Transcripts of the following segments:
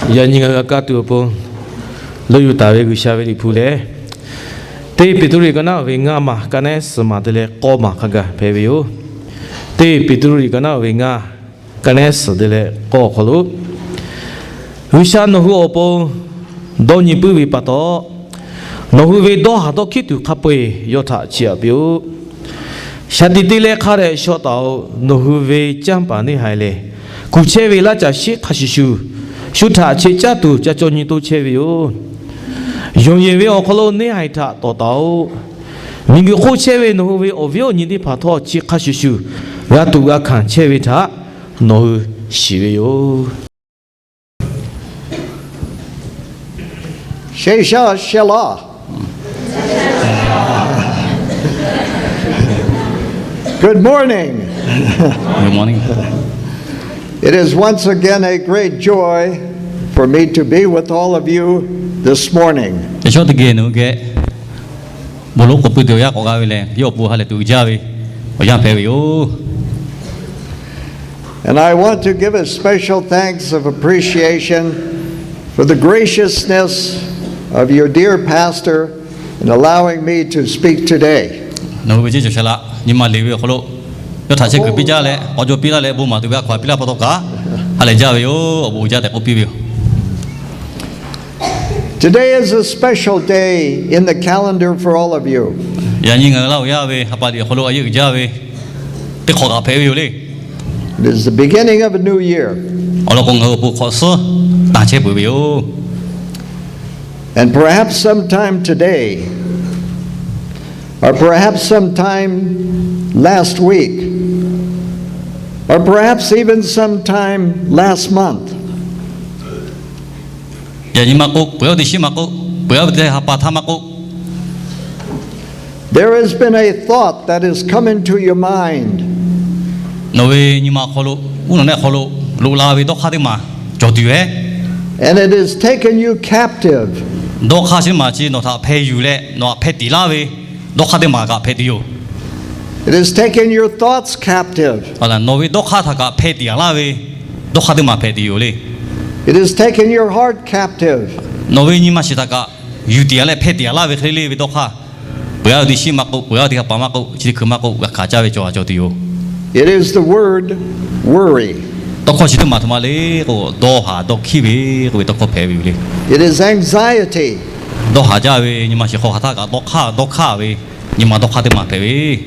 Yaꞈ nyi ngaˬ hui g'a kaˇ tuˬ awˬ pon, leuˆ yuˬ taˍ ve G'uiˬsha ve Liꞈ hpu lehˬ, Teˇ Peˍtruˆ liꞈ ka naˉ ve ngaˇ maˬ, ka naˉ suhˍ maˬ te leh k'awˇ maˬ hk'a gaˬ hpehꞈ ve yoˬ. Teˇ Peˍtruˆ liꞈ ka naˉ ve ngaˇ, ka naˉ suhˍ te leh k'awˇ awˬ hk'aw lo, G'uiˬsha nawˬ hui awˬ pon dawˇ nyi puiˉ ve pa taw, nawˬ hui ve dawˇ haˍ dawˇ hkiˉ tuˬ hk'a peu-eˬ yawˇ htaꞈ chiˇ aꞈ piˇ-oˆ. Shaˍ tiꞈ te leh hk'a dehꞈ shaw taˍ-oꞈ. Nawˬ hui ve canˇ paˍ neˇ haiˬ lehˬ, kuˬ chehˇ ve laˇ caˬ shiˉ hk'a shuˍ shuˍ, shu htaꞈ cheꞈ caˇ tuˬ ca caw nyi to chehˇ ve yoˬ. Yonˍ yeˬ ve awˬ hk'aw lo neˇ haiˬ htaꞈ tawˍ taˍ-oꞈ. Miˬguiˬ hk'oˆ chehˇ ve nawˬ hui ve awˬ viˉ awˬ nyi teˇ hpaˍ htawˇ chi hk'a shuˍ shuˍ g'a tuꞈ g'a hkanˍ chehˇ ve htaꞈ nawˬ hui shiˍ ve yoˬ. Shesha shela. Good morning. Good morning. It is once again a great joy for me to be with all of you this morning. Yaꞈ shawˉ teˇ geh nawˬ hui geh bon lonˉ k'awꞈ pui tuˬ awˬ yanˇ k'awꞈ g'a ve lehˬ, yawˇ awˬ pon ha lehˬ tuˬ uiˍ jaˇ ve awˬ yanˇ hpehꞈ ve yoˬ. And I want to give a special thanks of appreciation for the graciousness of your dear pastor in allowing me to speak today. Nawˬ hui ve ceˇ cawˬ sha laꞈ nyi ma liꞈ ve awˬ hk'aw lo yawˇ htaꞈ chehˇ kuiˬ piˇ jaˇ leh, k'aw jaw piˇ laˇ leh, bon maˍ tuˬ ve a hkaw-anˬ piˇ laˇ pa taw kaꞈ, ha lehˬ jaˇ ve yoˬ. Awˬ bon uiˍ jaˇ tehꞈ k'oˆ piˇ ve yoˬ. Today is a special day in the calendar for all of you. Yaꞈ nyi ngaˬ hui Laˇ huˍ yaˇ ve ha pa liꞈ awˬ hk'aw lo a yeˇ uiˍ jaˇ ve teˇ hk'awꞈ kaꞈ hpehꞈ ve yoˬ le. It is the beginning of a new year. Awˬ lawn k'o, ngaˬ hui awˬ pon hk'awꞈ suhˉ tanˬ chehˇ peuˬ ve yoˬ. And perhaps sometime today, or perhaps sometime last week, or perhaps even sometime last month. Yaꞈ nyi maˇ k'oˆ, peuˬ-a ve teˇ shiˉ maˇ k'oˆ, peuˬ-a ve teˇ ha pa htaˇ maˇ k'oˆ, there has been a thought that has come into your mind. Nawˬ ve nyi ma awˬ hk'aw lo, uˉ nawˬ nehˆ awˬ hk'aw lo loꞈ la ve dawˇ hk'aˇ teˇ maˬ cawˬ tuˬ ve, and it has taken you captive. Dawˇ hk'aˇ chi teˇ maˬ chi nawˬ htaꞈ hpeh yuˬ leh nawˬ htaꞈ hpeh tiˍ laˇ ve dawˇ hk'aˇ teˇ maˬ kaꞈ hpehꞈ tuˬ yoˬ. It has taken your thoughts captive. Nawˬ ve dawˇ hk'aˇ htaꞈ kaꞈ hpeh tiˍ laˇ ve dawˇ hk'aˇ teˇ maˬ hpehꞈ tuˬ yoˬ le. It has taken your heart captive. Nawˬ ve nyi ma shiˍ htaꞈ kaꞈ yuˬ tiˍ-a leh hpeh tiˍ-a laˇ ve hk'e le le ve dawˇ hk'aˇ, peuˬ-a ve teˇ shiˉ maˇ k'oˆ, peuˬ-a ve teˇ ha pa maˇ k'oˆ, chi teˇ hkui maˇ k'oˆ, g'a hkanˍ caˇ ve cawˬ-a cawˬ tuˬ yoˬ. It is the word worry. Tawˇ hkawˇ chi teˇ maˬ htaꞈ ma le k'o, dawˇ haˍ dawˇ hkiˉ ve k'oˆ ve tawˇ hkawˇ hpehꞈ ve yoˬ le. It is anxiety. Dawˇ haˍ jaˇ ve nyi ma shiˍ hk'aw hk'aˬ htaˇ kaꞈ dawˇ hk'aˇ dawˇ hk'aˇ ve nyi ma dawˇ hk'aˇ teˇ maˬ hpehꞈ ve.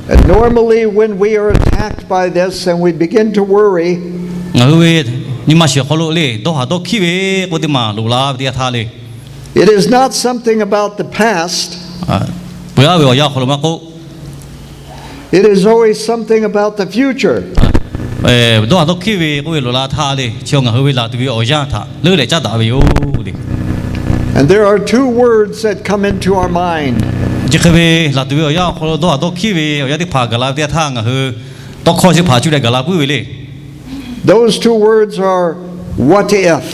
And normally, when we are attacked by this and we begin to worry, ngaˬ hui ve nyi ma shiˍ awˬ hk'aw lo le dawˇ haˍ dawˇ hkiˉ ve k'oˆ teˇ maˬ loꞈ la ve teˇ yanˇ htaˇ le, it is not something about the past. Peuˬ-a ve awˬ yanˇ awˬ hk'aw lo maˇ k'oˆ, it is always something about the future. Dawˇ haˍ dawˇ hkiˉ ve k'oˆ ve loꞈ la htaˇ le, chi ngaˬ hui ve laˬ tuˬ ve awˬ yanˇ htaꞈ leuˉ leh caˉ daꞈ ve yoˬ le. And there are two words that come into our mind. Chi hk'e ve laˬ tuˬ ve awˬ yanˇ awˬ hk'aw lo dawˇ haˍ dawˇ hkiˉ ve awˬ yanˇ teˇ hpaˍ gaˬ la ve teˇ yanˇ htaˇ ngaˬ hui tawˇ hkawˇ chi hpaˍ cuˇ leh gaˬ la puiˉ ve le. Those two words are, what if?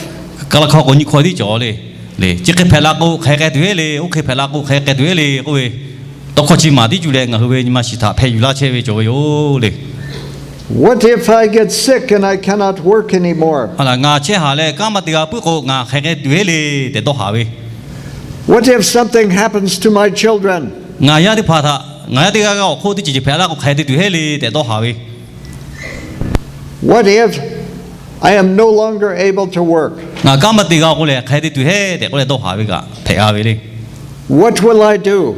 Kaˬ la hkawˇ k'o nyi hkawˇ tiˉ cawˬ le. Chi hk'e hpehꞈ la k'o hk'aˬ hk'e k'ai tuˬ heˆ le, oˇ hk'e hpehꞈ la k'o hk'aˬ hk'e k'ai tuˬ heˆ le k'oˆ ve tawˇ hkawˇ chi maˍ tiˉ cuˇ leh ngaˬ hui ve nyi ma shiˍ htaꞈ hpeh yuˬ laˇ chehˇ ve cawˬ ve yoˬ le. What if I get sick and I cannot work anymore? Ngaˬ chehˇ haˍ leh kanˉ maˇ te g'a puiˉ k'o ngaˬ hk'aˬ hk'e k'ai tuˬ heˆ le tehꞈ dawˇ haˍ ve. What if something happens to my children? Ngaˬ yaˇ teˇ hpaˍ htaꞈ, ngaˬ yaˇ teˇ g'aˇ g'aˇ awˬ hk'oˆ teˇ ceuˬ ceuˬ hpehꞈ la k'o hk'aˬ hk'e te tuˬ heˆ le tehꞈ dawˇ haˍ ve. What if I am no longer able to work? Ngaˬ kanˉ maˇ te g'a k'o lehˬ hk'aˬ hk'e te tuˬ heˆ tehꞈ k'oˆ leh dawˇ haˍ ve kaꞈ hpehꞈ g'a ve le. What will I do?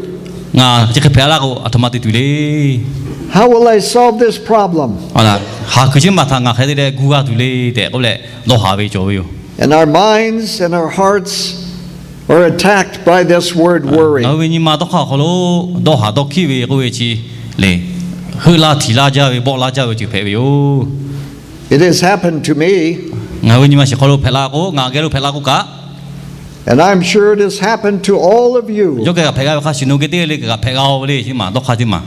Ngaˬ chi hk'e hpehꞈ la k'o aˬ htoꞈ ma te tuˬ le. How will I solve this problem? Haˍ kuiˬ chi maˬ htaꞈ ngaˬ hk'aˬ hk'e te leh gu g'a tuˬ le tehꞈ k'oˆ leh dawˇ haˍ ve cawˬ ve yoˬ. And our minds and our hearts are attacked by this word worry. Ngaˬ hui ve nyi ma dawˇ hk'aˇ awˬ hk'aw lo dawˇ haˍ dawˇ hkiˉ ve k'oˆ ve chi le, heuˆ laˇ htiˍ laˇ jaˇ ve, bawˆ laˇ jaˇ ve ceuˬ hpehꞈ ve yoˬ. It has happened to me. Ngaˬ hui ve nyi ma shiˍ hk'aw lo hpehꞈ la k'o, ngaˬ geh lo hpehꞈ la k'o kaꞈ, and I'm sure it has happened to all of you. Yawˇ geh kaꞈ hpehꞈ g'a ve hk'a shuˍ, nawˬ geh teˇ geh le kaꞈ hpehꞈ g'a-o ve le, chi maˬ dawˇ hk'aˇ teˇ maˬ.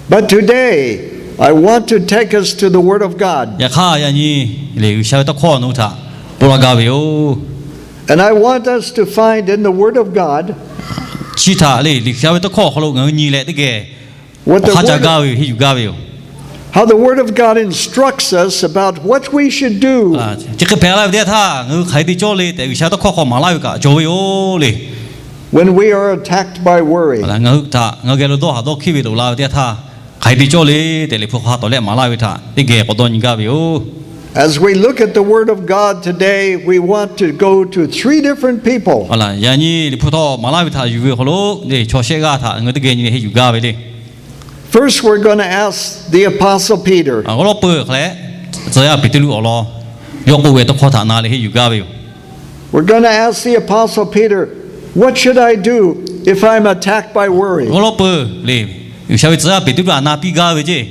But today, I want to take us to the Word of God. Yaꞈ hk'aˇ yaꞈ nyi le G'uiˬsha ve tawˇ hkawˇ nawˬ hui htaꞈ k'oˆ laˇ gaˇ ve yoˬ. And I want us to find in the Word of God chi htaꞈ le G'uiˬsha ve tawˇ hkawˇ awˬ hk'aw lo ngaˬ hui nyi leh teˇ geh awˬ hk'aˇ ca gaˇ ve yoˬ, henˇ yuˬ gaˇ ve yoˬ. how the Word of God instructs us about what we should do. Chi hk'e hpehꞈ la ve teˇ yanˇ htaˇ, ngaˬ hui hk'aˬ hk'e te cawˇ le tehꞈ G'uiˬsha tawˇ hkawˇ hk'aw maˍ laˇ ve kaꞈ cawˬ ve yoˬ le. When we are attacked by worry. Ngaˬ hui htaꞈ ngaˬ hui geh lo dawˇ haˍ dawˇ hkiˉ ve loꞈ la ve teˇ yanˇ htaˇ, hk'aˬ hk'e te cawˇ le tehꞈ Liꞈ hpu hk'aw ha tawˍ leh maˍ laˇ ve htaꞈ teˇ geh k'awꞈ dawˇ nyi gaˇ ve yoˬ. As we look at the Word of God today, we want to go to three different people. Yaꞈ nyi Liꞈ hpu htawˇ maˍ laˇ ve htaꞈ yuˬ ve awˬ hk'aw lo, chaw shehˆ g'aˇ htaꞈ ngaˬ hui teˇ geh nyi leh henˇ yuˬ gaˇ ve le. First, we're going to ask the Apostle Peter. Awˬ lawn peuˬ hk'a leh, tcuh yaˇ Peˍtruˆ awˬ lawn yawˇ k'oˆ ve tawˇ hkawˇ htaꞈ na leh henˇ yuˬ gaˇ ve yoˬ. We're going to ask the Apostle Peter, what should I do if I'm attacked by worry? Awˬ lawn peuˬ le, G'uiˬsha ve tcuh yaˇ Peˍtruˆ htaꞈ na piˇ gaˇ ve ceˇ.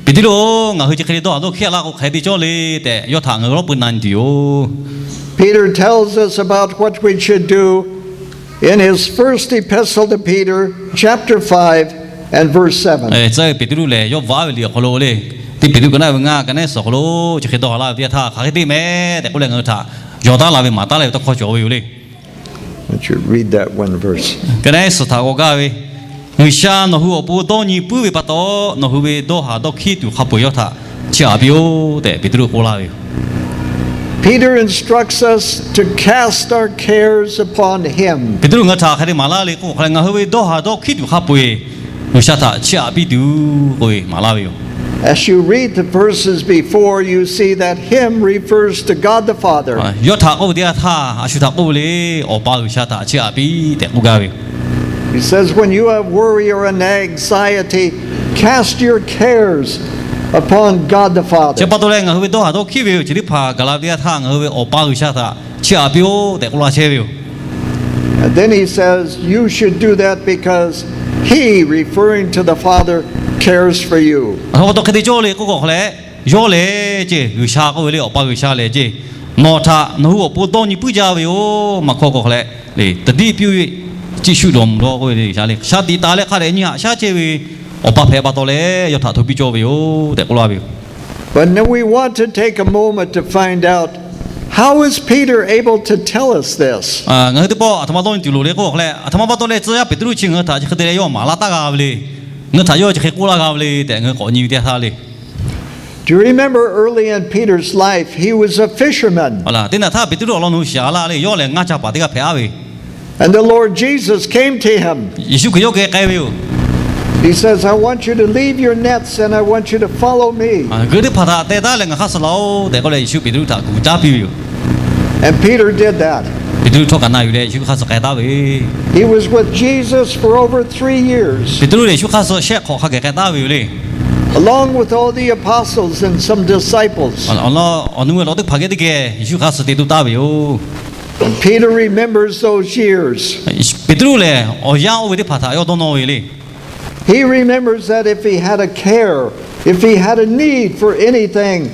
Peˍtruˆ-oˬ, ngaˬ hui chi hk'e te dawˇ haˍ dawˇ hkiˉ laˇ k'o hk'aˬ hk'e te cawˇ le tehꞈ yawˇ htaꞈ ngaˬ hui awˬ lawn peuˬ na nyi tuˬ yoˬ. Peter tells us about what we should do in his first epistle to Peter, chapter five and verse seven. Tcuh yaˇ Peˍtruˆ lehˬ, yawˇ bvuhꞈ ve liꞈ awˬ hk'aw lo le, teˇ Peˍtruˆ ka naˉ ve ngaˇ, ka naˉ suhˍ awˬ hk'aw lo chi hk'e dawˇ haˍ laˇ ve teˇ yanˇ htaˇ hk'aˬ hk'e te mehˍ tehꞈ k'oˆ leh ngaˬ hui htaꞈ yonˍ taˉ la ve maˍ taˉ la ve tawˇ hkawˇ cawˬ ve yoˬ le. Would you read that one verse? Ka naˉ suhˍ htaꞈ g'aw gaˇ ve, G'uiˬsha nawˬ hui awˬ pon dawˇ nyi puiˉ ve pa taw, nawˬ hui ve dawˇ haˍ dawˇ hkiˉ tuˬ hk'a peu-eˬ yawˇ htaꞈ chiˇ aꞈ piˇ-oˆ tehꞈ Peˍtruˆ k'oˆ laˇ ve yoˬ. Peter instructs us to cast our cares upon him. Peˍtruˆ ngaˬ hui htaꞈ hk'aˬ hk'e te maˍ laˇ le k'oˆ hk'a leh, ngaˬ hui ve dawˇ haˍ dawˇ hkiˉ tuˬ hk'a peu-eˬ G'uiˬsha htaꞈ chiˇ aꞈ piˇ tuˬ k'oˆ ve maˍ laˇ ve yoˬ. As you read the verses before, you see that him refers to God the Father. Yawˇ htaꞈ k'oˆ ve teˇ yanˇ htaˇ, a shu htaꞈ k'oˆ ve le, Awˬ pa G'uiˬsha htaꞈ chiˇ aꞈ piˇ tehꞈ k'oˆ gaˇ ve yoˬ. He says, when you have worry or an anxiety, cast your cares upon God the Father. Chi pa taw leh ngaˬ hui ve dawˇ haˍ dawˇ hkiˉ ve awˬ ceuˬ teˇ hpaˍ gaˬ la ve teˇ yanˇ htaˇ, ngaˬ hui ve Awˬ pa G'uiˬsha htaꞈ chiˇ aꞈ piˇ-oˆ tehꞈ k'oˆ laˇ chehˇ ve yoˬ. And then he says, you should do that because he, referring to the Father, cares for you. Aˬ htoꞈ ma pa taw hk'e te cawˇ le k'oˆ k'o hk'a leh, yawˇ lehˬ ceˇ, G'uiˬsha k'oˆ ve le, Awˬ pa G'uiˬsha lehˬ ceˇ, nawˬ htaꞈ nawˬ hui awˬ pon dawˇ nyi puiˉ jaˇ ve yoˬ. Maˇ hk'aw k'o hk'a leh, le, သတိပြု၍ ကြည့်ရှုတော်မူသော k'oˆ ve le, shaˍ tiꞈ taˍ leh hk'a dehꞈ nyi haꞈ shaˉ chehˇ ve Awˬ pa hpehꞈ pa taw leh, yawˇ htaꞈ hto piˇ cawˇ ve yoˬ tehꞈ k'oˆ laˇ ve yoˬ. But now we want to take a moment to find out, how is Peter able to tell us this? Ngaˬ hui teˇ pawˆ aˬ htoꞈ ma dawˇ nyi tuˬ loˍ le k'oˆ k'o hk'a leh, aˬ htoꞈ ma pa taw leh tcuh yaˇ Peˍtruˆ chi ngaˬ hui htaꞈ chi hk'e te leh yawˇ maˍ laˇ taˉ g'a ve le, ngaˬ hui htaꞈ yawˇ chi hk'e k'oˆ laˇ g'a ve le tehꞈ ngaˬ hui k'awꞈ nyi ve teˇ yanˇ htaˇ le. Do you remember early in Peter's life, he was a fisherman. Teˇ naꞈ htaˇ Peˍtruˆ awˬ lawn nawˬ hui shiˍ laˇ le, yawˇ lehˬ ngaˇ ca paˍ teˇ g'aˇ hpehꞈ-a ve. And the Lord Jesus came to him. Yeˍsuˆ Hkriꞈ yawˇ geh k'ai ve yoˬ. He says, I want you to leave your nets and I want you to follow me. G'uiˬ teˇ hpaˍ htaꞈ teh taˉ leh ngaˬ hk'aˇ suh laˬ-oˆ tehꞈ k'oˆ leh Yeˍsuˆ Peˍtruˆ htaꞈ kuˬ taˉ piˇ ve yoˬ. And Peter did that. Peˍtruˆ htawˇ kaꞈ na yuˬ leh Yeˍsuˆ hk'aˇ suh k'ai taˉ ve. He was with Jesus for over three years, Peˍtruˆ lehˬ Yeˍsuˆ hk'aˇ suh shehˆ hk'awꞈ hk'a geh k'ai taˉ ve yoˬ le. Along with all the apostles and some disciples. Awˬ lawn awˬ nu ve lawˬ teˇ hpaˍ geh teˇ geh Yeˍsuˆ hk'aˇ suh te tuˬ taˍ ve yoˬ. And Peter remembers those years. Peˍtruˆ lehˬ awˬ yanˇ oˇ ve teˇ hpaˍ htaꞈ yawˇ dawˇ nawˇ ve le. He remembers that if he had a care, if he had a need for anything,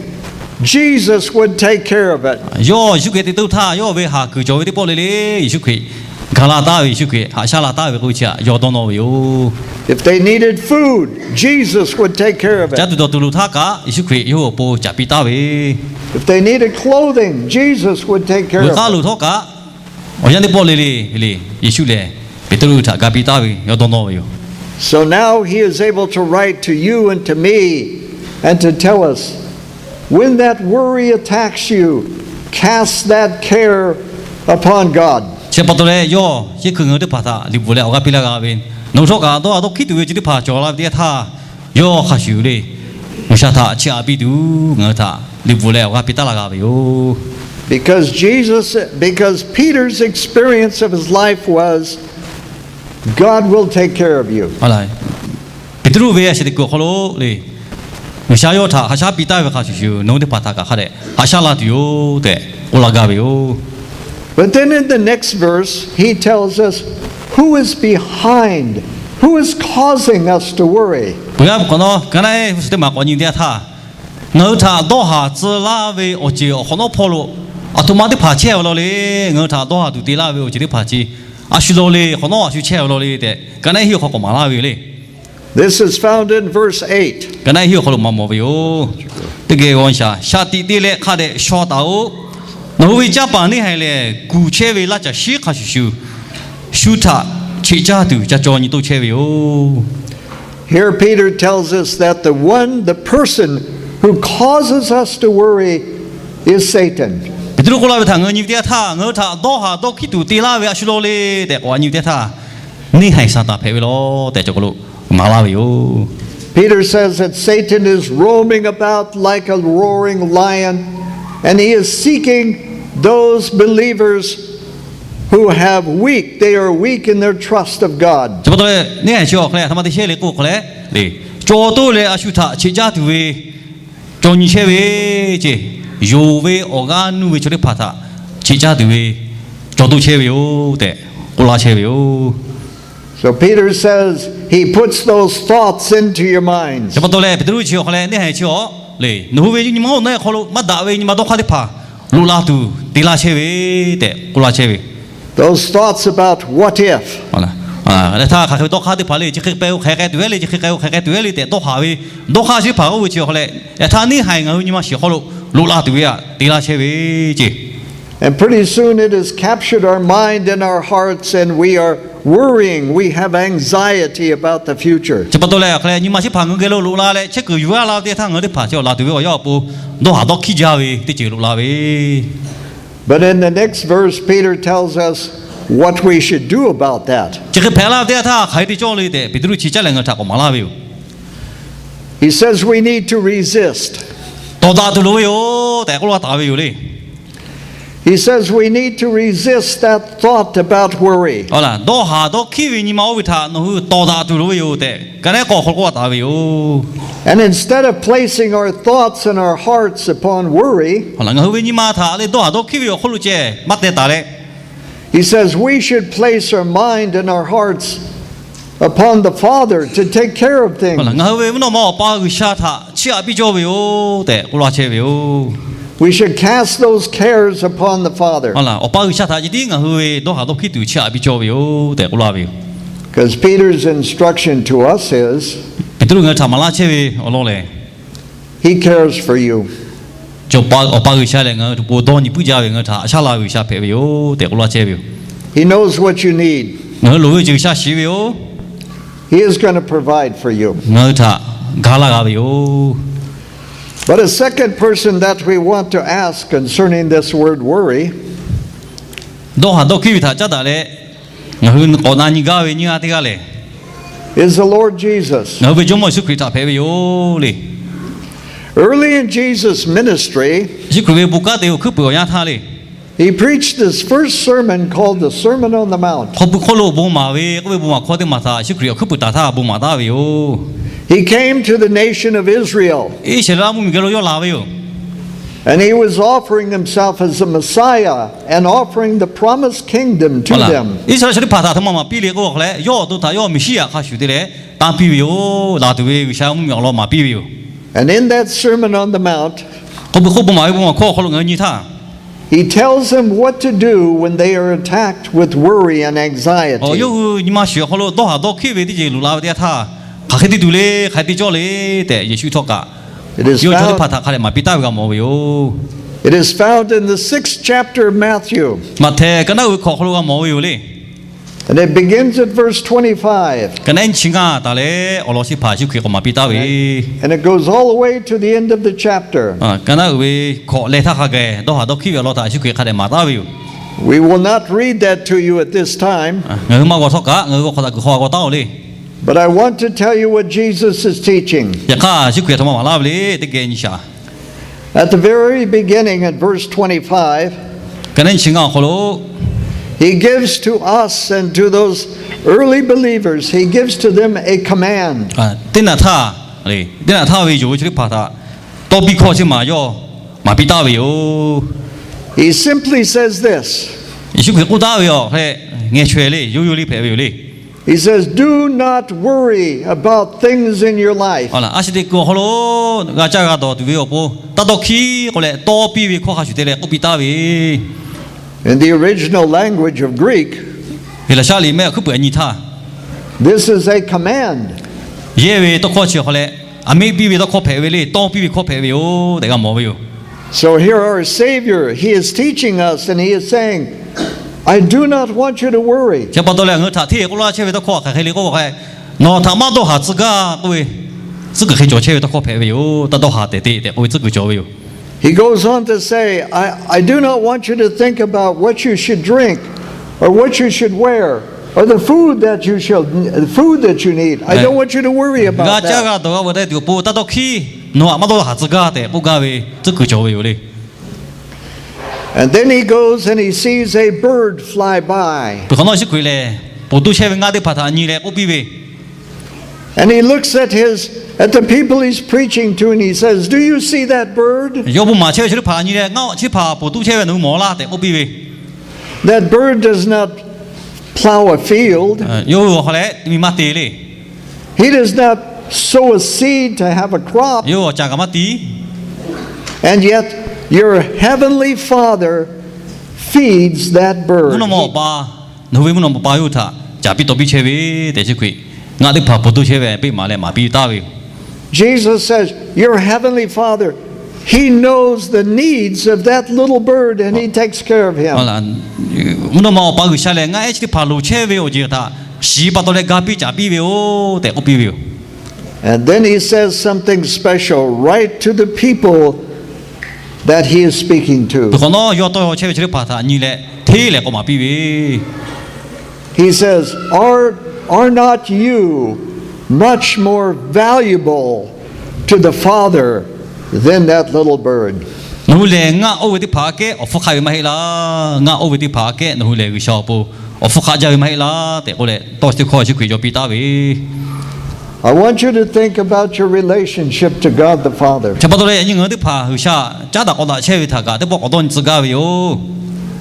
Jesus would take care of it. Yawˇ Yeˍsuˆ Hkriꞈ te tuˬ htaˇ, yawˇ ve haˍ kuiˬ cawˬ ve teˇ pawˆ le le, Yeˍsuˆ Hkriꞈ gaˬ la taˉ ve, Yeˍsuˆ Hkriꞈ haꞈ shaˉ la taˉ ve k'oˆ ve chi htaꞈ yawˇ dawˇ nawˇ ve yoˬ. If they needed food, Jesus would take care of it. Caˇ tuˬ dawˬ tuˬ loˍ htaˇ kaꞈ Yeˍsuˆ Hkriꞈ yawˇ awˬ pon caˍ piˇ taˉ ve. If they needed clothing, Jesus would take care of it. G'uiˬ k'aˇ loˍ htawˇ kaꞈ awˬ yanˇ teˇ pawˆ le le, Yeˍsuˆ lehˬ Peˍtruˆ htaꞈ ga piˇ taˉ ve, yawˇ dawˇ nawˇ ve yoˬ. So now he is able to write to you and to me and to tell us, when that worry attacks you, cast that care upon God. Chi pa taw leh yawˇ shehˆ hkui ngaˬ hui teˇ hpaˍ htaꞈ liꞈ bvuhꞈ leh awˬ g'aˇ piˇ laˇ g'a ve, nawˬ hui htawˇ kaꞈ dawˇ haˍ dawˇ hkiˉ tuˬ ve chi teˇ hpaˍ cawˬ la ve teˇ yanˇ htaˇ, yawˇ hk'a shuˍ le, G'uiˬsha htaꞈ chiˇ aꞈ piˇ tuˬ ngaˬ hui htaꞈ liꞈ bvuhꞈ leh awˬ g'aˇ piˇ taˉ laˇ g'a ve yoˬ. Because Jesus, because Peter's experience of his life was, God will take care of you. Peˍtruˆ ve a shaꞈ teꞈ kuiˬ awˬ hk'aw lo le, G'uiˬsha yawˇ htaꞈ haꞈ shaˉ piˇ taˉ ve hk'a shuˍ shuˍ, nawˬ hui teˇ hpaˍ htaꞈ kaꞈ hk'a dehꞈ haꞈ shaˉ la tuˬ yoˬ tehꞈ k'oˆ laˇ gaˇ ve yoˬ. But then in the next verse, he tells us who is behind, who is causing us to worry. Peuˬ yaˇ ve hk'awꞈ nawˉ, ka naˉ ehˉ hu suhˍ teˇ maˬ k'awꞈ nyi teˇ yanˇ htaˇ, ngaˬ hui htaꞈ dawˇ haˍ tcuh laˇ ve awˬ ceuˬ awˬ hk'awꞈ nawˉ hpawˇ lo aˬ htoꞈ ma teˇ hpaˍ chehˇ ve law le, ngaˬ hui htaꞈ dawˇ haˍ tuˬ te laˇ ve awˬ ceuˬ teˇ hpaˍ chi a shu law le, hk'awꞈ nawˉ a shu chehˇ ve law le tehꞈ, ka naˉ ehˉ hiˆ awˬ hk'aw k'awꞈ maˍ laˇ ve yoˬ le. This is found in verse eight. Ka naˉ ehˉ hiˆ awˬ hk'aw lo maˍ mawˬ ve yoˬ. Teˇ geh g'aw shaˍ, shaˍ tiꞈ te leh hk'a dehꞈ shaw taˍ-oꞈ. Nawˬ hui ve canˇ paˍ neˇ haiˬ lehˬ, kuˬ chehˇ ve laˇ caˬ shiˉ hk'a shuˍ shuˍ, shu htaꞈ cheꞈ caˇ tuˬ ca caw nyi toˇ chehˇ ve yoˬ. Here Peter tells us that the one, the person who causes us to worry is Satan. Peˍtruˆ k'oˆ laˇ ve htaꞈ ngaˬ hui nyi ve teˇ yanˇ htaˇ, ngaˬ hui htaꞈ dawˇ haˍ dawˇ hkiˉ tuˬ te laˇ ve a shu law le tehꞈ k'awꞈ nyi ve teˇ yanˇ htaˇ, neˇ haiˬ Saˍtanˍ hpehꞈ ve law tehꞈ cawˬ k'o lo maˍ laˇ ve yoˬ. Peter says that Satan is roaming about like a roaring lion, and he is seeking those believers who have weak, they are weak in their trust of God. Chi pa taw leh neˇ haiˬ chi awˬ hk'aw leh a htoꞈ ma te chehˇ le k'oˆ hk'aw leh, le, caw toˇ leh a shu htaꞈ cheꞈ caˇ tuˬ ve caw nyi chehˇ ve ce, yonˍ ve awˬ g'aˇ nuˇ ve chaw teˇ hpaˍ htaꞈ cheꞈ caˇ tuˬ ve caw toˇ chehˇ ve yoˬ tehꞈ k'oˆ laˇ chehˇ ve yoˬ. So Peter says he puts those thoughts into your minds. Chi pa taw leh Peˍtruˆ chi awˬ hk'aw leh neˇ haiˬ chi awˬ le, nawˬ hui ve nyi ma awˬ na hk'aw lo maˇ daꞈ ve nyi ma dawˇ hk'aˇ teˇ hpaˍ loꞈ la tuˬ te laˇ chehˇ ve tehꞈ k'oˆ laˇ chehˇ ve. Those thoughts about what if. Leh htaˇ hk'aˬ hk'e ve dawˇ hk'aˇ teˇ hpaˍ le, chi hk'e k'ai-o hk'aˬ hk'e k'ai tuˬ ve le, chi hk'e k'ai-o hk'aˬ hk'e k'ai tuˬ ve le tehꞈ dawˇ haˍ ve dawˇ hk'aˇ chi teˇ hpaˍ k'oˆ ve chi awˬ hk'aw leh, yaꞈ htaˇ neˇ haiˬ ngaˬ hui nyi ma shiˍ awˬ hk'aw lo loꞈ la tuˬ ve htaꞈ te laˇ chehˇ ve ce. And pretty soon it has captured our mind and our hearts, and we are worrying, we have anxiety about the future. Chi pa taw leh awˬ hk'aw leh nyi ma chi hpaˍ ngaˬ hui geh lo loꞈ la leh chehˇ kuiˬ yuˬ g'a la ve teˇ htaˇ, ngaˬ hui teˇ hpaˍ chi awˬ laˬ tuˬ ve awˬ yaˇ awˬ pon dawˇ haˍ dawˇ hkiˉ jaˇ ve teˇ ceuˬ loꞈ la ve. But in the next verse, Peter tells us what we should do about that. Chi hk'e hpehꞈ laˇ ve teˇ yanˇ htaˇ hk'aˬ hk'e te cawˇ le tehꞈ Peˍtruˆ chi caˉ leh ngaˬ hui htaꞈ k'awꞈ maˍ laˇ ve yoˬ. He says we need to resist. Tawˍ daꞈ tuˬ loˍ ve yoˬ tehꞈ k'oˆ laˇ taˍ ve yoˬ le. He says we need to resist that thought about worry. Awˬ laˬ, dawˇ haˍ dawˇ hkiˉ ve nyi ma oˇ ve htaꞈ nawˬ hui tawˍ daꞈ tuˬ loˍ ve yoˬ tehꞈ ka neˉ k'awꞈ hk'aw lo k'oˆ laˇ taˍ ve yoˬ. And instead of placing our thoughts and our hearts upon worry, Awˬ laˬ, ngaˬ hui ve nyi ma htaꞈ le dawˇ haˍ dawˇ hkiˉ ve awˬ hk'oˆ lo ceh maˇ teh taˍ leh, he says we should place our mind and our hearts upon the Father to take care of things. Awˬ laˬ, ngaˬ hui ve mvuhˇ naw ma Awˬ pa G'uiˬsha htaꞈ chiˇ aꞈ piˇ cawˇ ve yoˬ tehꞈ k'oˆ laˇ chehˇ ve yoˬ. We should cast those cares upon the Father. Awˬ laˬ, Awˬ pa G'uiˬsha htaꞈ ceh tiˉ ngaˬ hui ve dawˇ haˍ dawˇ hkiˉ tuˬ chiˇ aꞈ piˇ cawˇ ve yoˬ tehꞈ k'oˆ laˇ ve yoˬ. Because Peter's instruction to us is, Peˍtruˆ ngaˬ hui htaꞈ maˍ laˇ chehˇ ve awˬ lawn lehˬ, He cares for you. Awˬ pa G'uiˬsha lehˬ ngaˬ hui awˬ pon dawˇ nyi puiˉ jaˇ ve, ngaˬ hui htaꞈ shaˉ la ve G'uiˬsha hpehꞈ ve yoˬ tehꞈ k'oˆ laˇ chehˇ ve yoˬ. He knows what you need. Ngaˬ hui loˍ ve ceuˬ G'uiˬsha shiˍ ve yoˬ. He is going to provide for you. Ngaˬ hui htaꞈ ga laˇ g'a ve yoˬ. But a second person that we want to ask concerning this word worry Dawˇ haˍ dawˇ hkiˉ ve htaꞈ caˉ daꞈ leh, ngaˬ hui k'awꞈ na nyi gaˇ ve nyiˇ g'aˇ teˇ g'aˇ lehˬ, is the Lord Jesus. Ngaˬ hui ve Jawˇmawˇ Yeˍsuˆ Hkriꞈ htaꞈ hpehꞈ ve yoˬ le. Early in Jesus' ministry, Yeˍsuˆ Hkriꞈ ve bon kanˉ te awˬ hkuiˉ puiˍ awˬ yanˇ htaˇ le, he preached his first sermon called the Sermon on the Mount. Hk'aw pui hk'oˆ lo bon maˍ ve k'oˆ ve bon maˍ hkawˇ teˇ maˬ htaꞈ Yeˍsuˆ Hkriꞈ awˬ hkuiˉ puiˍ taˍ htaˇ bon maˍ taˍ ve yoˬ. He came to the nation of Israel. Iˉsaˍreˍlaˆ mvuhˇmiˬ geh lo yawˇ laˬ ve yoˬ. And he was offering himself as a Messiah and offering the promised kingdom to them. Iˉsaˍreˍlaˆ chaw teˇ hpaˍ htaꞈ a htoꞈ ma maˍ piˇ le k'oˆ hk'a leh, yawˇ awˬ to htaꞈ yawˇ Meˍsiˉyaꞈ hk'a shuˍ te leh tanˇ piˇ ve yoˬ. Laˬ tuˬ ve G'uiˬsha mvuhˇmiˬ awˬ lawn maˍ piˇ ve yoˬ. And in that Sermon on the Mount, Hk'aw pui hk'oˆ bon maˍ ve bon maˍ hkawˇ awˬ hk'aw lo ngaˬ hui nyi htaˇ, he tells them what to do when they are attacked with worry and anxiety. Yawˇ hui nyi ma shiˍ awˬ hk'aw lo dawˇ haˍ dawˇ hkiˉ ve teˇ ceuˬ loꞈ la ve teˇ yanˇ htaˇ, hk'aˬ hk'e te tuˬ le, hk'aˬ hk'e te cawˇ le tehꞈ Yeˍsuˆ htawˇ kaꞈ yawˇ hui chaw teˇ hpaˍ htaꞈ hk'a dehꞈ maˍ piˇ taˍ ve g'a mawˬ ve yoˬ. It is found in the sixth chapter of Matthew. Maꞈhtehˍ ka naˉ uiˍ ve hkawꞈ awˬ hk'aw lo g'a mawˬ ve yoˬ le. And it begins at verse twenty-five. Ka naˉ nyi chi ngaˇ taˍ leh awˬ lawn chi hpaˍ Yeˍsuˆ Hkriꞈ k'awꞈ maˍ piˇ taˍ ve. And it goes all the way to the end of the chapter. Ka naˉ uiˍ ve hkawꞈ leh htaˇ hk'a gaˬ dawˇ haˍ dawˇ hkiˉ ve awˬ lawn htaꞈ Yeˍsuˆ Hkriꞈ hk'a dehꞈ maˍ taˍ ve yoˬ. We will not read that to you at this time. Ngaˬ hui maˇ g'aw htawˇ kaꞈ ngaˬ hui g'aw hk'awꞈ htaꞈ kuiˬ hk'aw g'a g'aw taˉ-oˬ le. But I want to tell you what Jesus is teaching. Yaꞈ hk'aˇ Yeˍsuˆ Hkriꞈ a htoꞈ ma maˍ laˇ ve le teˇ geh nyi shaˍ. At the very beginning, in verse twenty-five, Ka naˉ nyi chi ngaˇ awˬ hk'aw lo, he gives to us and to those early believers, he gives to them a command. Teˇ naꞈ htaˇ, teˇ naꞈ htaˇ ve yonˍ ve chaw teˇ hpaˍ htaꞈ tawˇ piˇ hkawˇ chi maˬ yawˇ maˍ piˇ taˍ ve yoˬ. He simply says this. Yeˍsuˆ Hkriꞈ k'oˆ taˍ ve awˬ hk'e ngeh chaweh le, yoˇ yoˇ le hpehꞈ ve yoˬ le. He says, Do not worry about things in your life. A shu teꞈ kuiˬ awˬ hk'aw lo g'a caˇ g'a dawˬ tuˬ ve awˬ pon taˇ dawˇ hkiˉ k'oˆ leh tawˇ piˇ ve hkawˇ hk'a shuˍ te leh k'oˆ piˇ taˍ ve. In the original language of Greek, Heˍlaˍsaˆ liꞈ mehˆ awˬ hkuiˉ puiˍ a nyi htaˇ, this is a command. Yehˇ ve tawˇ hkawˇ chi awˬ hk'aw leh, aˬ miˆ piˇ ve tawˇ hkawˇ hpehꞈ ve le, tawˇ piˇ ve hkawˇ hpehꞈ ve yoˬ tehꞈ g'a mawˬ ve yoˬ. So here our Savior, he is teaching us and he is saying, I do not want you to worry. Chi pa taw leh ngaˬ hui htaꞈ hteˇ k'oˆ laˇ chehˇ ve tawˇ hkawˇ hk'aˬ hk'e le k'oˆ k'o hk'a, Nawˬ htaꞈ maˇ dawˇ haˍ tcuh gaˇ k'oˆ ve, tcuhˉ kuiˬ hk'e cawˬ chehˇ ve tawˇ hkawˇ hpehꞈ ve yoˬ. Taˇ dawˇ haˍ tehꞈ te tehꞈ k'oˆ ve tcuhˉ kuiˬ cawˬ ve yoˬ. He goes on to say, I, I do not want you to think about what you should drink or what you should wear or the food that you shall, the food that you need. I don't want you to worry about that. G'a caˇ g'a dawˬ g'a ve teˇ tuˬ awˬ pon taˇ dawˇ hkiˉ, nawˬ htaꞈ maˇ dawˇ haˍ tcuh gaˇ tehꞈ k'oˆ gaˇ ve tcuhˉ kuiˬ cawˬ ve yoˬ le. And then he goes and he sees a bird fly by. Peuˬ hk'awꞈ nawˉ Yeˍsuˆ Hkriꞈ lehˬ, ponˬ toˇ chehˇ ve ngaˆ teˇ hpaˍ htaꞈ nyi leh k'oˆ piˇ ve, And he looks at his, at the people he's preaching to, and he says, Do you see that bird? Yawˇ bon maˍ chehˇ ve chi teˇ hpaˍ nyi leh, Ngaˆ chi teˇ hpaˍ ponˬ toˇ chehˇ ve nawˬ hui mawˬ laˇ tehꞈ k'oˆ piˇ ve. That bird does not plow a field. Yawˇ hui awˬ hk'aw leh miˬ maˇ te le. He does not sow a seed to have a crop. Yawˇ hui awˬ caˍ kaꞈ maˇ tiˉ. And yet, your heavenly Father feeds that bird. Mvuhˇ naw ma awˬ pa, nawˬ hui ve mvuhˇ naw ma awˬ pa yawˇ hui htaꞈ caˍ piˇ taw piˇ chehˇ ve tehꞈ Yeˍsuˆ Hkriꞈ ngaˆ teˇ hpaˍ ponˬ toˇ chehˇ ve peˆ maˍ leh maˍ piˇ taˍ ve yoˬ. Jesus says, Your heavenly Father, He knows the needs of that little bird and He takes care of him. Mvuhˇ naw ma awˬ pa G'uiˬsha lehˬ, ngaˆ ehˉ chi teˇ hpaˍ loˍ chehˇ ve awˬ ceuˬ htaꞈ shiˍ pa taw leh ga piˇ caˍ piˇ ve yoˬ tehꞈ k'oˆ piˇ ve yoˬ. And then he says something special right to the people that he is speaking to. Peuˬ hk'awꞈ nawˉ yawˇ tawˇ yaw chehˇ ve chi teˇ hpaˍ htaꞈ nyi leh hteˇ lehˍ k'awꞈ maˍ piˇ ve, He says, Are, are not you much more valuable to the Father than that little bird? Nawˬ hui lehˬ ngaˆ oˇ ve teˇ hpaˍ aꞈ kehˉ awˬ hpfuhˇ hk'aˆ ve maˇ heˆ laˇ. Ngaˆ oˇ ve teˇ hpaˍ aꞈ kehˉ nawˬ hui lehˬ G'uiˬsha awˬ pon awˬ hpfuhˇ hk'aˆ jaˇ ve maˇ heˆ laˇ tehꞈ k'oˆ leh, tawˇ chi teˇ hkawˇ Yeˍsuˆ Hkriꞈ yaw piˇ taˍ ve. I want you to think about your relationship to God the Father. Chi pa taw leh yaꞈ nyi ngaˬ hui teˇ hpaˍ G'uiˬsha caˉ daꞈ k'aw daꞈ chehˇ ve htaꞈ kaꞈ teˇ pawˆ k'awꞈ dawˇ nyi tcuh gaˇ ve yoˬ.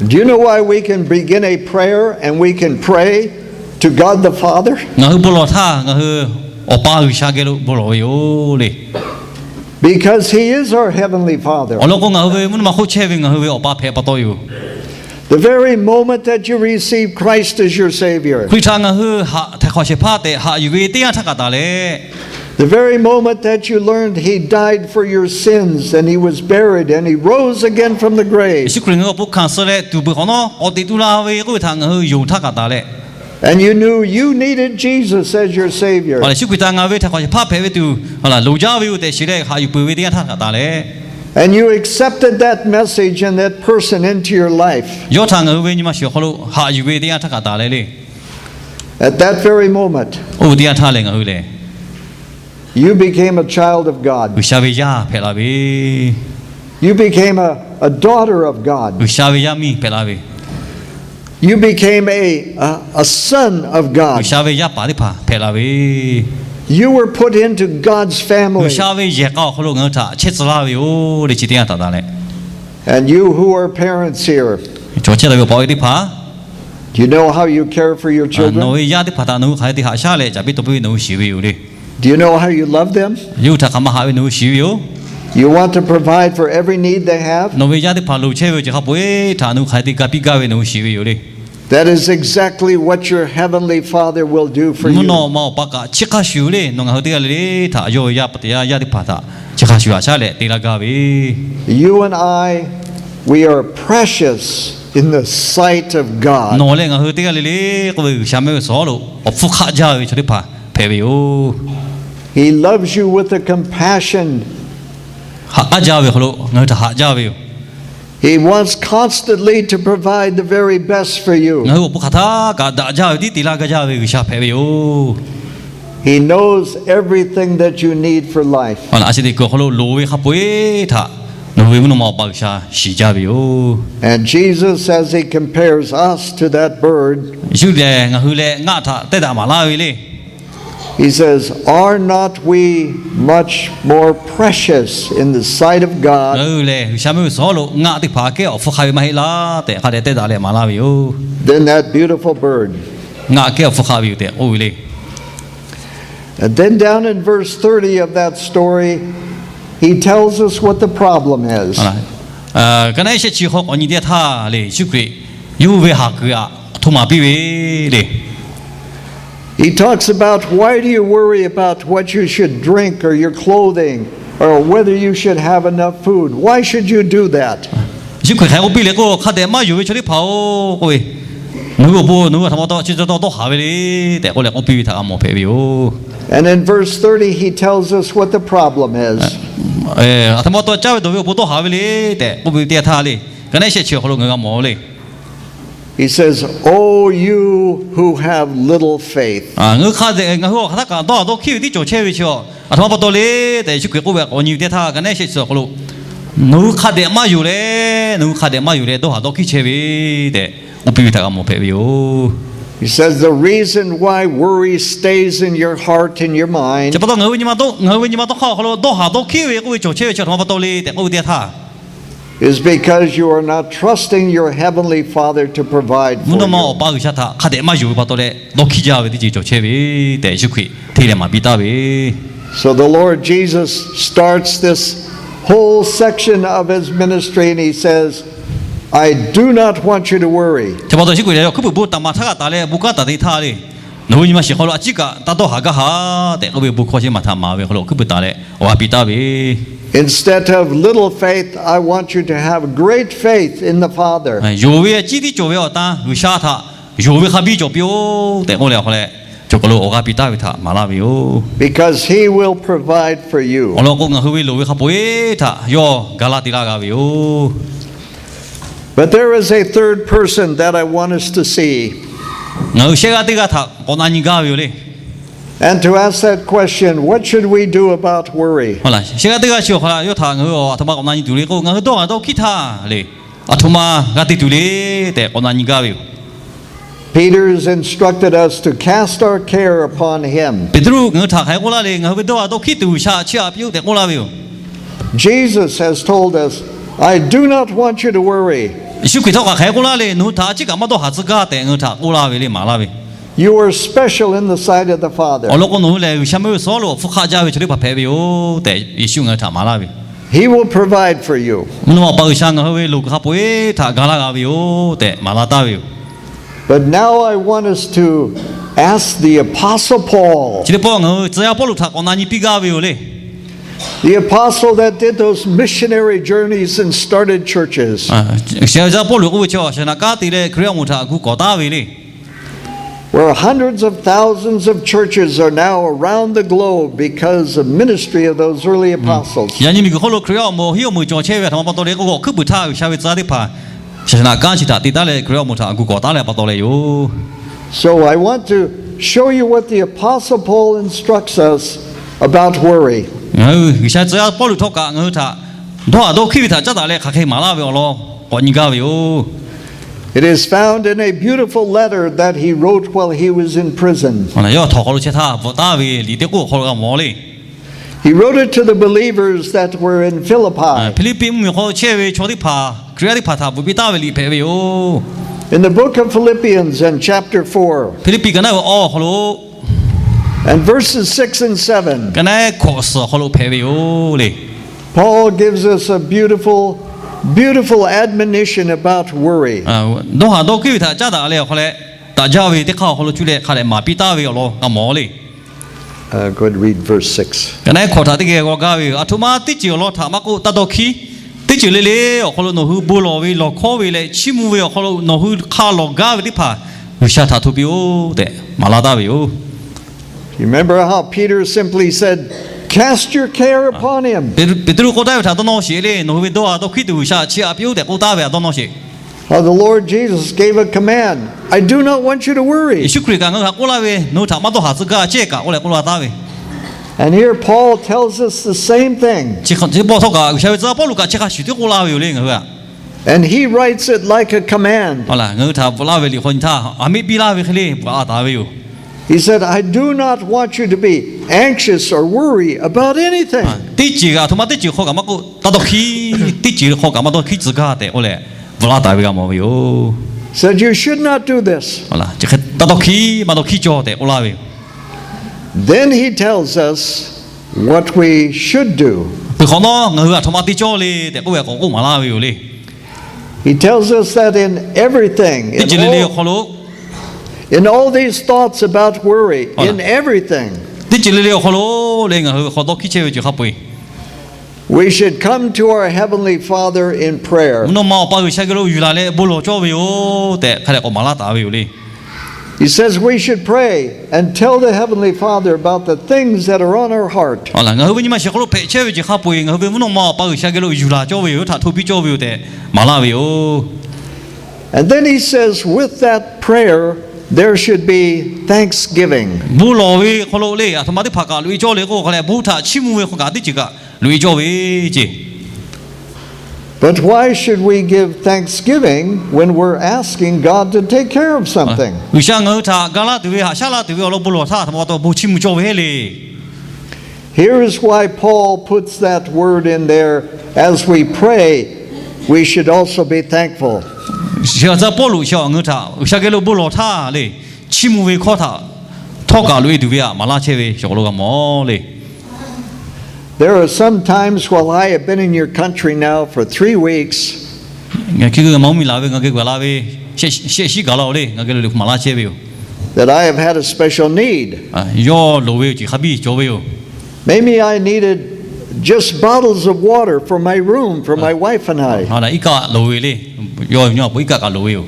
Do you know why we can begin a prayer and we can pray to God the Father? Ngaˬ hui bon lawˬ htaˇ ngaˬ hui Awˬ pa G'uiˬsha geh lo bon lawˬ ve yoˬ le. Because He is our Heavenly Father. Awˬ lawn k'o, ngaˬ hui ve mvuhˇ naw ma hk'oˆ chehˇ ve ngaˬ hui ve Awˬ pa hpehꞈ pa taw yoˬ. The very moment that you receive Christ as your Savior, Hkriꞈ htaꞈ ngaˬ hui haꞈ htaiˍ hk'awꞈ shehˍ hpaˇ tehꞈ haꞈ yuˬ ve teˇ yanˇ htaˇ kaꞈ taˍ leh, the very moment that you learned He died for your sins and He was buried and He rose again from the grave, Yeˍsuˆ Hkriꞈ ngaˬ hui awˬ pon hkanˍ suh leh tuˍ beuˬ hk'awꞈ nawˉ k'awꞈ teꞈ tu la ve k'oˆ ve htaꞈ ngaˬ hui yonˍ htaˇ kaꞈ taˍ leh, and you knew you needed Jesus as your Savior, Yeˍsuˆ Hkriꞈ htaꞈ ngaˬ ve htaiˍ hk'awꞈ shehˍ hpaˇ hpehꞈ ve tuˬ loˍ jaˇ ve yoˬ tehꞈ shiˍ leh haꞈ yuˬ peuˬ ve teˇ yanˇ htaˇ kaꞈ taˍ leh, and you accepted that message and that person into your life, yawˇ htaꞈ ngaˬ hui ve nyi ma shiˍ awˬ hk'aw lo haꞈ yuˬ ve teˇ yanˇ htaˇ kaꞈ taˍ leh le. At that very moment, oˇ ve teˇ yanˇ htaˇ lehˬ ngaˬ hui lehˬ, you became a child of God. G'uiˬsha ve yaˇ hpehꞈ la ve. You became a, a daughter of God. G'uiˬsha ve yaˇ miˇ hpehꞈ la ve. You became a, a, a son of God. G'uiˬsha ve yaˇ paˍ teˇ hpaˍ hpehꞈ la ve. You were put into God's family. G'uiˬsha ve yehˬ k'a awˬ hk'aw lo ngaˬ hui htaꞈ chehˇ tcuh laˇ ve yoˬ le chi teˇ yanˇ htaꞈ taˍ leh, And you who are parents here, chaw chehˇ taˍ ve awˬ pa awˬ e teˇ hpaˍ, do you know how you care for your children? Nawˬ ve yaˇ teˇ hpaˍ htaꞈ nawˬ hui hk'aˬ hk'e te haꞈ shaˉ leh caˍ piˇ taw piˇ ve nawˬ hui shiˍ ve yoˬ le. Do you know how you love them? Yawˇ hui htaꞈ hk'aˬ ma haꞈ ve nawˬ hui shiˍ ve yoˬ. You want to provide for every need they have? Nawˬ ve yaˇ teˇ hpaˍ loˍ chehˇ ve awˬ ceuˬ hk'a peu-eˬ htaꞈ nawˬ hui hk'aˬ hk'e te ga piˇ gaˇ ve nawˬ hui shiˍ ve yoˬ le. That is exactly what your heavenly Father will do for you. Mvuhˇ naw ma awˬ pa kaꞈ chi hk'a shuˍ le nawˬ ngaˬ hui teˇ g'aˇ le le htaꞈ yawˇ ve yaˇ pa taꞈ yaˇ yaˇ teˇ hpaˍ htaꞈ chi hk'a shuˍ haꞈ shaˉ leh te laˇ gaˇ ve. You and I, we are precious in the sight of God. Nawˬ leh ngaˬ hui teˇ g'aˇ le le k'oˆ ve G'uiˬsha mehˆ g'uˇ suhˍ lo awˬ hpfuhˇ hk'aˆ jaˇ ve chaw teˇ hpaˍ hpehꞈ ve yoˬ. He loves you with a compassion. Haꞈ k'aˉ jaˇ ve awˬ hk'aw lo ngaˬ hui htaꞈ haꞈ jaˇ ve yoˬ. He wants constantly to provide the very best for you. Ngaˬ hui awˬ pon hk'aˬ htaˇ kaꞈ daꞈ jaˇ ve tiˉ te laˇ gaˇ jaˇ ve G'uiˬsha hpehꞈ ve yoˬ. He knows everything that you need for life. A shu teꞈ kuiˬ awˬ hk'aw lo loˍ ve hk'a peu-eˬ htaꞈ nawˬ hui ve mvuhˇ naw ma awˬ pa G'uiˬsha shiˍ jaˇ ve yoˬ. And Jesus, as he compares us to that bird, Yeˍsuˆ lehˬ ngaˬ hui leh ngaˆ htaꞈ tehˇ daꞈ maˍ laˇ ve le. He says, Are not we much more precious in the sight of God? Ngaˬ hui lehˬ G'uiˬsha mehˆ g'uˇ suhˍ lo ngaˆ teˇ hpaˍ aꞈ kehˉ awˬ hpfuhˇ hk'aˆ ve maˇ heˆ laˇ tehꞈ hk'a dehꞈ tehˇ daꞈ leh maˍ laˇ ve yoˬ. Than that beautiful bird. Ngaˆ aꞈ kehˉ awˬ hpfuhˇ hk'aˆ ve yoˬ tehꞈ k'oˆ ve le. And then down in verse thirty of that story, he tells us what the problem is. Ka naˆ ehˉ shehˆ chi hk'aw k'awꞈ nyi teˇ yanˇ htaˇ lehˬ, Yeˍsuˆ Hkriꞈ yawˇ hui ve haˍ kuiˬ aꞈ hto maˍ piˇ ve le. He talks about, Why do you worry about what you should drink or your clothing or whether you should have enough food? Why should you do that? Yeˍsuˆ Hkriꞈ hk'aˬ hk'e k'oˆ piˇ leh k'o, Hk'a dehꞈ maˇ yonˍ ve chaw teˇ hpaˍ-oˬ k'oˆ ve, Nawˬ hui awˬ pon nawˬ hui aˬ htoꞈ ma taw chi ca taw dawˇ haˍ ve le tehꞈ k'oˆ leh k'oˆ piˇ ve htaꞈ g'a mawˬ hpehꞈ ve yoˬ. And in verse thirty, he tells us what the problem is. Aˬ htoꞈ ma taw caˇ ve dawˬ ve awˬ pon dawˇ haˍ ve le tehꞈ k'oˆ piˇ ve teˇ yanˇ htaˇ le, ka neˉ shehˆ chi awˬ hk'aw lo ngaˬ hui g'a mawˬ le. He says, "O you who have little faith." Ngaˬ hui hk'a dehꞈ, ngaˬ hui awˬ hk'aˬ htaˇ kaꞈ dawˇ haˍ dawˇ hkiˉ ve tiˉ cawˬ chehˇ ve chi, aˬ htoꞈ ma pa taw le tehꞈ, Yeˍsuˆ Hkriꞈ k'oˆ ve k'awꞈ nyi ve teˇ htaˇ, ka neˉ shehˆ chi awˬ hk'aw lo, nawˬ hui hk'a dehꞈ maˇ yonˍ leh, nawˬ hui hk'a dehꞈ maˇ yonˍ leh dawˇ haˍ dawˇ hkiˉ chehˇ ve tehꞈ k'oˆ piˇ ve htaꞈ g'a mawˬ hpehꞈ ve yoˬ. He says the reason why worry stays in your heart and your mind Chi pa taw ngaˬ hui ve nyi ma dawˇ, ngaˬ hui ve nyi ma dawˇ hk'aˇ awˬ hk'aw lo dawˇ haˍ dawˇ hkiˉ ve k'oˆ ve cawˬ chehˇ ve chi aˬ htoꞈ ma pa taw le tehꞈ k'oˆ ve teˇ yanˇ htaˇ, is because you are not trusting your heavenly Father to provide for you. Mvuhˇ naw ma Awˬ pa G'uiˬsha htaꞈ hk'a dehꞈ maˇ yonˍ ve pa taw leh dawˇ hkiˉ jaˇ ve teˇ ceuˬ cawˬ chehˇ ve tehꞈ, Yeˍsuˆ Hkriꞈ hteˇ leh maˍ piˇ taˍ ve. So the Lord Jesus starts this whole section of his ministry and he says, "I do not want you to worry." Chi pa taw Yeˍsuˆ Hkriꞈ lehˬ, yawˇ hkuiˉ puiˍ bon taˍ maˍ htaˇ g'aˇ taˍ leh bon kanˉ taˍ te htaˇ le, nawˬ hui nyi ma shiˍ hk'aw lo a ciˉ kaꞈ taˇ dawˇ haˍ gaˇ haˍ tehꞈ k'oˆ ve bon hkawˇ chi maˍ htaꞈ maˍ ve awˬ hk'aw lo hkuiˉ puiˍ taˍ leh awˬ g'aˇ piˇ taˍ ve. Instead of little faith, I want you to have great faith in the Father. Yonˍ ve a ciˉ tiˉ cawˬ ve awˬ tan G'uiˬsha htaꞈ yonˍ ve hk'a biˇ cawˬ piˇ-oˆ tehꞈ k'oˆ leh awˬ hk'aw leh, cawˬ kaˬ lo awˬ g'aˇ piˇ taˍ ve htaꞈ maˍ laˇ ve yoˬ. Because he will provide for you. Awˬ lawn k'o, ngaˬ hui ve loˍ ve hk'a peu-eˬ htaꞈ yawˇ ga laˇ te laˇ g'a ve yoˬ. But there is a third person that I want us to see. Ngaˬ hui shehˆ g'aˇ teˇ g'aˇ htaꞈ k'awꞈ na nyi gaˇ ve yoˬ le. And to ask that question, what should we do about worry? Shehˆ g'aˇ teˇ g'aˇ chi awˬ hk'aw lo yawˇ htaꞈ ngaˬ hui aˬ htoꞈ ma k'awꞈ na nyi tuˬ le k'o, ngaˬ hui dawˇ haˍ dawˇ hkiˉ htaˇ le, aˬ htoꞈ ma g'a te tuˬ le tehꞈ k'awꞈ na nyi gaˇ ve yoˬ. Peter has instructed us to cast our care upon him. Peˍtruˆ ngaˬ hui htaꞈ hk'aˬ hk'e k'oˆ laˇ le, ngaˬ hui ve dawˇ haˍ dawˇ hkiˉ tuˬ G'uiˬsha chi htaꞈ piˇ-oˆ tehꞈ k'oˆ laˇ ve yoˬ. Jesus has told us, "I do not want you to worry." Yeˍsuˆ Hkriꞈ htawˇ kaꞈ hk'aˬ hk'e k'oˆ laˇ le, nawˬ hui htaꞈ a ciˉ kaꞈ maˇ dawˇ haˍ tcuh gaˇ tehꞈ ngaˬ hui htaꞈ k'oˆ laˇ ve le, maˍ laˇ ve. You are special in the sight of the Father. Awˬ lawn k'o, nawˬ hui lehˬ G'uiˬsha mawˇ ve suhˉ lo awˬ hpfuhˇ hk'aˆ jaˇ ve chaw teˇ hpaˍ hpehꞈ ve yoˬ tehꞈ Yeˍsuˆ ngaˬ hui htaꞈ maˍ laˇ ve. He will provide for you. Mvuhˇ naw ma Awˬ pa G'uiˬsha ngaˬ hui ve loˍ kuiˬ hk'a peu-eˬ htaꞈ ga laˇ g'a ve yoˬ tehꞈ maˍ laˇ taˍ ve yoˬ. But now I want us to ask the Apostle Paul. Chi teˇ pawˆ ngaˬ hui tcuh yaˇ Pawˇluꞈ htaꞈ k'awꞈ na nyi piˇ gaˇ ve yoˬ le. The apostle that did those missionary journeys and started churches. Shiˍ yaˇ Pawˇluꞈ k'oˆ ve chi shaˍ naꞈ kanˉ te leh Hkriꞈ yaˇ awˬ moˍ htaꞈ gu kawꞈ taˉ ve le. Where hundreds of thousands of churches are now around the globe because of ministry of those early apostles. Yaꞈ nyi miˬguiˬ hk'oˆ lo Hkriꞈ yaˇ awˬ moˍ hiˉ awˬ meunˍ cawˬ chehˇ ve aˬ htoꞈ ma pa taw le k'oˆ k'o, hkuiˉ puiˍ htaˇ G'uiˬsha ve tcuh yaˇ teˇ hpaˍ shaˍ naꞈ kanˉ chi htaꞈ te taˉ leh Hkriꞈ yaˇ awˬ moˍ htaꞈ gu kawꞈ taˉ leh pa taw leh yoˬ. So I want to show you what the Apostle Paul instructs us about worry. Ngaˬ hui G'uiˬsha tcuh yaˇ Pawˇluꞈ htawˇ kaꞈ ngaˬ hui htaꞈ dawˇ haˍ dawˇ hkiˉ ve htaꞈ caˉ daꞈ leh hk'aˬ hk'e maˍ laˇ ve awˬ lawn k'awꞈ nyi gaˇ ve yoˬ. It is found in a beautiful letter that he wrote while he was in prison. Yawˇ htawnˍ hk'aw lo chehˇ htaˇ bvuhꞈ taˉ ve liꞈ teˇ k'oˆ awˬ hk'aw lo g'a mawˬ le. He wrote it to the believers that were in Philippi. Hpiˇliˇpiˆ mvuhˇmiˬ hk'aw chehˇ ve chaw teˇ hpaˍ, Hkriꞈ yaˇ teˇ hpaˍ htaꞈ bvuhꞈ piˇ taˉ ve liꞈ hpehꞈ ve yoˬ. In the book of Philippians and chapter four, Hpiˇliˇpiˆ ka naˉ ve awˇ awˬ hk'aw lo and verses six and seven, ka naˉ hkawꞈ suhˍ awˬ hk'aw lo hpehꞈ ve yoˬ le. Paul gives us a beautiful, beautiful admonition about worry. Dawˇ haˍ dawˇ hkiˉ ve htaꞈ caˉ daꞈ leh awˬ hk'aw leh, taꞈ jaˇ ve teˇ hk'aˇ awˬ hk'aw lo cuˇ leh hk'a dehꞈ maˍ piˇ taˉ ve awˬ lawn g'a mawˬ le. Go ahead, read verse six. Ka naˉ hkawꞈ htaꞈ teˇ geh g'aw gaˇ ve yoˬ. Aˬ htoꞈ ma teˇ ceuˬ awˬ lawn htaꞈ maˇ k'oˆ, taˇ dawˇ hkiˉ. Teˇ ceuˬ le le awˬ hk'aw lo nawˬ hui bon lawˬ ve, lawˬ hkawˉ ve leh chiˇ mvuh ve awˬ hk'aw lo nawˬ hui hk'a lawˬ gaˇ ve teˇ hpaˍ G'uiˬsha htaꞈ hto piˇ-oˆ tehꞈ maˍ laˇ taˍ ve yoˬ. You remember how Peter simply said, "Cast your care upon him." Peˍtruˆ k'oˆ taˍ ve htaꞈ dawˇ nawˇ sheˍ le, nawˬ hui ve dawˇ haˍ dawˇ hkiˉ tuˬ G'uiˬsha chi htaꞈ piˇ-oˆ tehꞈ k'oˆ taˍ ve htaꞈ dawˇ nawˇ sheˍ. How the Lord Jesus gave a command, "I do not want you to worry." Yeˍsuˆ Hkriꞈ kaꞈ ngaˬ hui htaꞈ k'oˆ laˇ ve, nawˬ hui htaꞈ maˇ dawˇ haˍ tcuh gaˇ, chehˇ kaꞈ k'oˆ leh k'oˆ laˇ taˍ ve. And here Paul tells us the same thing. Chi hk'e, chi pa taw kaꞈ G'uiˬsha ve tcuh yaˇ Pawˇluꞈ kaꞈ chi hk'a shuˍ tiˉ k'oˆ laˇ ve yoˬ le ngaˬ hui htaꞈ. And he writes it like a command. Ngaˬ hui htaꞈ bvuhꞈ laˇ ve liꞈ hk'aw nyi htaˇ, aˬ miˉ piˇ laˇ ve hk'e le bvuhꞈ laˇ taˍ ve yoˬ. He said, "I do not want you to be anxious or worry about anything." Teˇ ceuˬ kaꞈ, aˬ htoꞈ ma teˇ ceuˬ hk'aw kaꞈ maˇ k'oˆ, taˇ dawˇ hkiˉ, teˇ ceuˬ hk'aw kaꞈ maˇ dawˇ hkiˉ tcuh gaˇ tehꞈ k'oˆ leh bvuhꞈ laˇ taˍ ve g'a mawˬ ve yoˬ. Said, "You should not do this." Chi hk'e taˇ dawˇ hkiˉ, maˇ dawˇ hkiˉ cawˬ tehꞈ k'oˆ laˇ ve yoˬ. Then he tells us what we should do. Peuˬ hk'awꞈ nawˉ ngaˬ hui aˬ htoꞈ ma te cawˇ le tehꞈ k'oˆ ve k'awꞈ k'oˆ maˍ laˇ ve yoˬ le. He tells us that in everything, teˇ ceuˬ le le awˬ hk'aw lo, in all these thoughts about worry, in everything, teˇ ceuˬ le le awˬ hk'aw lo le ngaˬ hui hk'aw dawˇ hkiˉ chehˇ ve ceuˬ hk'a peu-eˬ We should come to our Heavenly Father in prayer. Mvuhˇ naw ma Awˬ pa G'uiˬsha geh lo yuˬ laˬ leh bon lawˬ cawˇ ve yoˬ tehꞈ hk'a dehꞈ k'awꞈ maˍ laˇ taˍ ve yoˬ le. He says we should pray and tell the Heavenly Father about the things that are on our heart. Ngaˬ hui ve nyi ma shiˍ hk'aw lo hpehꞈ chehˇ ve ceuˬ hk'a peu-eˬ ngaˬ hui ve mvuhˇ naw ma Awˬ pa G'uiˬsha geh lo yuˬ laˬ cawˇ ve yoˬ, htaꞈ htoˇ piˇ cawˇ ve yoˬ tehꞈ maˍ laˇ ve yoˬ. And then he says, with that prayer, there should be thanksgiving. Bon lawˬ ve hk'aw lo le, aˬ htoꞈ ma teˇ hpaˍ kaꞈ loꞈ-e cawˇ le k'oˆ hk'a leh, bon htaꞈ chiˇ mvuh ve hk'aw kaꞈ teˇ ceuˬ kaꞈ loꞈ-e cawˇ ve ceˇ. But why should we give thanksgiving when we're asking God to take care of something? G'uiˬsha ngaˬ hui htaꞈ ga laˇ tuˬ ve, haꞈ shaˉ laˇ tuˬ ve awˬ lawn bon lawˬ htaˇ, aˬ htoꞈ ma pa taw bon chiˇ mvuh cawˇ ve heˆ le. Here is why Paul puts that word in there, as we pray, we should also be thankful. Chi htaꞈ pa taw Pawˇluꞈ chi ngaˬ hui htaꞈ G'uiˬsha geh lo bon lawˬ htaˇ le, chiˇ mvuh ve hkawˇ htaꞈ htawˇ kaꞈ loꞈ-e tuˬ ve htaꞈ maˍ laˇ chehˇ ve chaw hk'aw lo g'a mawˬ le. There are some times while I have been in your country now for three weeks Ngaˬ hk'e g'a mawˬ miˬ laˬ ve, ngaˬ geh gaˬ la ve, shehˆ shiˉ gaˬ la-o le, ngaˬ geh lo liꞈ hk'oˆ maˍ laˇ chehˇ ve yoˬ. that I have had a special need. Yawˇ loˍ ve awˬ ceuˬ hk'a biˇ cawˬ ve yoˬ. Maybe I needed just bottles of water for my room, for my wife and I. Iˉ kaˆ loˍ ve le, yawˇ nyi pa iˉ kaˆ kaꞈ loˍ ve yoˬ.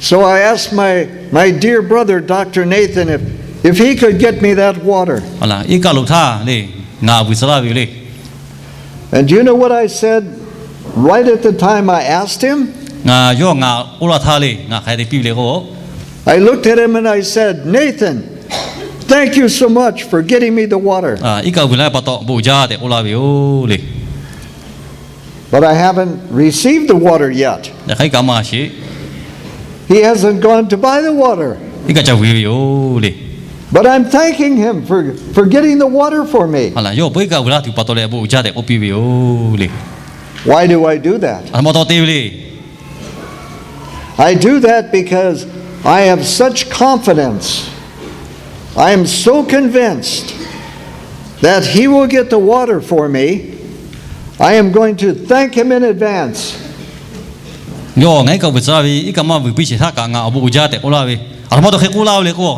So I asked my, my dear brother, Doctor Nathan, if, if he could get me that water. Iˉ kaˆ loˍ htaˇ le, ngaˬ vuiˬ tcuh laˇ ve yoˬ le. And do you know what I said right at the time I asked him? Ngaˬ yawˇ ngaˬ k'oˆ laˇ htaˇ le, ngaˬ hk'aˬ hk'e te piˇ ve le k'o, I looked at him and I said, Nathan, thank you so much for getting me the water. Iˉ kaˆ vuiˬ laˇ ve pa taw bon uiˍ jaˇ tehꞈ k'oˆ laˇ ve yoˬ le. But I haven't received the water yet. Yaꞈ hk'aˇ iˉ kaˆ maˇ sheˍ. He hasn't gone to buy the water. Iˉ kaˆ ca vuiˬ ve yoˬ le. But I'm thanking him for, for getting the water for me. Yawˇ awˬ pon iˉ kaˆ vuiˬ laˇ tuˬ pa taw leh bon uiˍ jaˇ tehꞈ k'oˆ piˇ ve yoˬ le. Why do I do that? Aˬ htoꞈ ma pa taw te ve le. I do that because I have such confidence. I am so convinced that he will get the water for me. I am going to thank him in advance. Yawˇ ngaˬ iˉ kaˆ vuiˬ tcuh laˇ ve, iˉ kaˆ maˇ vuiˬ piˇ sheˍ htaˇ kaꞈ ngaˬ awˬ bon uiˍ jaˇ tehꞈ k'oˆ laˇ ve. Aˬ htoꞈ ma pa taw hk'e k'oˆ laˇ ve le k'o,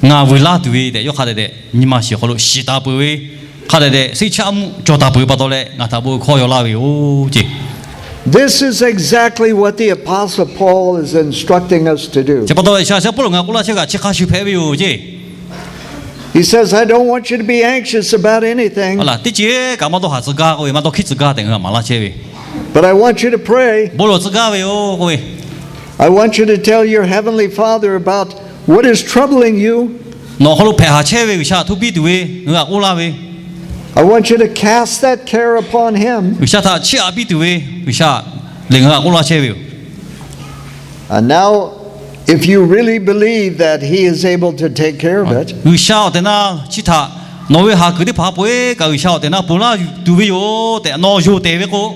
ngaˬ vuiˬ laˇ tuˬ ve tehꞈ yawˇ hk'a dehꞈ dehꞈ nyi ma shiˍ awˬ hk'aw lo shiˍ taˍ peuˬ ve, hk'a dehꞈ dehꞈ siˉ chaˇ mvuhˇ cawˬ taˍ peuˬ ve pa taw leh ngaˬ htaꞈ bon hkawˇ yaw laˇ ve yoˬ ceˇ. This is exactly what the Apostle Paul is instructing us to do. Chi pa taw G'uiˬsha shiˍ Pawˇluꞈ ngaˬ k'oˆ laˇ chehˇ kaꞈ chi hk'a shuˍ hpehꞈ ve yoˬ ceˇ. He says, I don't want you to be anxious about anything, Teˇ ceuˬ kaꞈ maˇ dawˇ haˍ tcuh gaˇ k'oˆ ve, maˇ dawˇ hkiˉ tcuh gaˇ tehꞈ ngaˬ hui maˍ laˇ chehˇ ve. But I want you to pray. Bon lawˬ tcuh gaˇ ve yoˬ k'oˆ ve. I want you to tell your heavenly Father about what is troubling you. Nawˬ hk'aw lo hpehꞈ haˍ chehˇ ve G'uiˬsha htaꞈ htoˇ piˇ tuˬ ve ngaˬ hui htaꞈ k'oˆ laˇ ve. I want you to cast that care upon him. G'uiˬsha htaꞈ chiˇ aꞈ piˇ tuˬ ve G'uiˬsha lehˬ ngaˬ hui htaꞈ k'oˆ laˇ chehˇ ve yoˬ. And now, if you really believe that he is able to take care of it, G'uiˬsha awˬ tehˬ na chi htaꞈ nawˬ ve haˍ kuiˬ teˇ hpaˍ hk'a peu-eˬ kaꞈ G'uiˬsha awˬ tehˬ na ponˬ laˇ tuˬ ve yoˬ tehꞈ nawˬ yonˍ tehˬ ve k'o,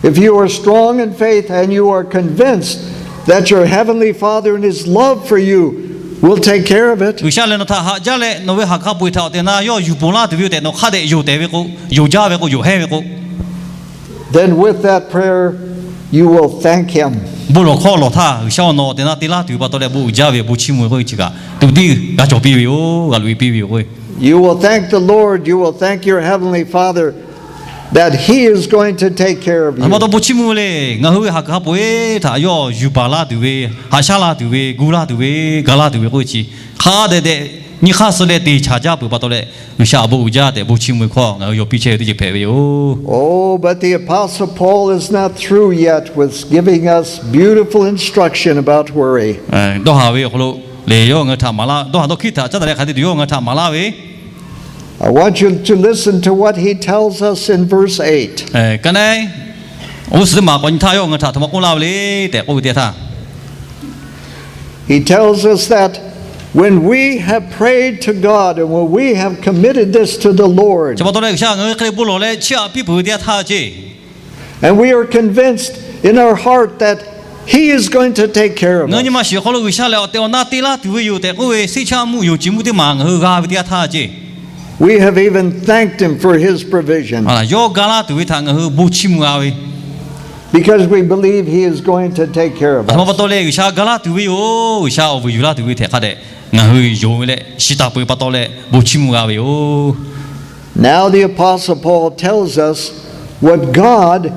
if you are strong in faith and you are convinced that your heavenly Father and his love for you will take care of it, G'uiˬsha lehˬ nawˬ htaꞈ haꞈ jaˇ leh nawˬ ve haˍ hk'a peu-eˬ htaꞈ awˬ tehˬ na yawˇ yuˬ ponˬ laˇ tuˬ ve yoˬ tehꞈ nawˬ hk'a dehꞈ yonˍ tehˬ ve k'o, yonˍ jaˇ ve k'o, yonˍ hehnˇ ve k'o, then with that prayer, you will thank him. Bon lawˬ hkawˇ lawˬ htaˇ G'uiˬsha nawˬ awˬ tehˬ na te laˇ tuˬ ve pa taw leh bon uiˍ jaˇ ve, bon chiˇ mvuh ve k'oˆ ve chi kaꞈ tuꞈ tiˉ g'a cawˬ piˇ ve yoˬ, g'a loꞈ-e piˇ ve yoˬ k'o, you will thank the Lord, you will thank your heavenly Father that he is going to take care of you. Aˬ htoꞈ ma pa taw bon chiˇ mvuh ve le. Ngaˬ hui ve haˍ kuiˬ hk'a peu-eˬ htaꞈ yawˇ yuˬ baˬ laˇ tuˬ ve, haꞈ shaˉ laˇ tuˬ ve, gu laˇ tuˬ ve, ga laˇ tuˬ ve k'oˆ ve chi hk'a dehꞈ dehꞈ nyi hk'aˇ suh leh te chaˍ jaˇ peuˬ pa taw leh, G'uiˬsha awˬ bon uiˍ jaˇ tehꞈ bon chiˇ mvuh ve hkawˇ ngaˬ hui yaw piˇ chehˇ ve teˇ ceuˬ hpehꞈ ve yoˬ. Oh, but the Apostle Paul is not through yet with giving us beautiful instruction about worry. Dawˇ haˍ ve awˬ hk'aw lo lehˬ yawˇ ngaˬ hui htaꞈ maˍ laˇ, dawˇ haˍ dawˇ hkiˉ htaꞈ caˉ taˍ leh hk'a te tuˬ yawˇ ngaˬ hui htaꞈ maˍ laˇ ve. I want you to listen to what he tells us in verse eight. Ka naˉ, awˬ g'uˇ suhˍ teˇ maˬ k'awꞈ nyi htaˇ yawˇ ngaˬ hui htaꞈ htoꞈ ma k'oˆ laˇ ve le tehꞈ k'oˆ ve teˇ yanˇ htaˇ, He tells us that when we have prayed to God and when we have committed this to the Lord, chi pa taw leh G'uiˬsha ngaˬ hui hk'e le bon lawˬ leh chiˇ aꞈ piˇ peuˬ ve teˇ yanˇ htaˇ ceˇ, and we are convinced in our heart that he is going to take care of us, ngaˬ hui nyi ma shiˍ awˬ hk'aw lo G'uiˬsha lehˬ awˬ tehˬ awˬ na te laˇ tuˬ ve yoˬ tehꞈ k'oˆ ve siˉ chaˇ mvuhˇ yoˬ, ciˬ mvuhˇ teˇ maˬ ngaˬ hui g'a ve teˇ yanˇ htaˇ ceˇ, we have even thanked him for his provision. Yawˇ ga laˇ tuˬ ve htaꞈ ngaˬ hui bon chiˇ mvuh g'a ve. Because we believe he is going to take care of us. Aˬ htoꞈ ma pa taw leh G'uiˬsha ga laˇ tuˬ ve yoˬ, G'uiˬsha awˬ vuiˬ yuˬ laˇ tuˬ ve htehꞈ hk'a dehꞈ ngaˬ hui yonˍ ve leh shiˍ taˍ peuˬ ve pa taw leh bon chiˇ mvuh g'a ve yoˬ. Now the Apostle Paul tells us what God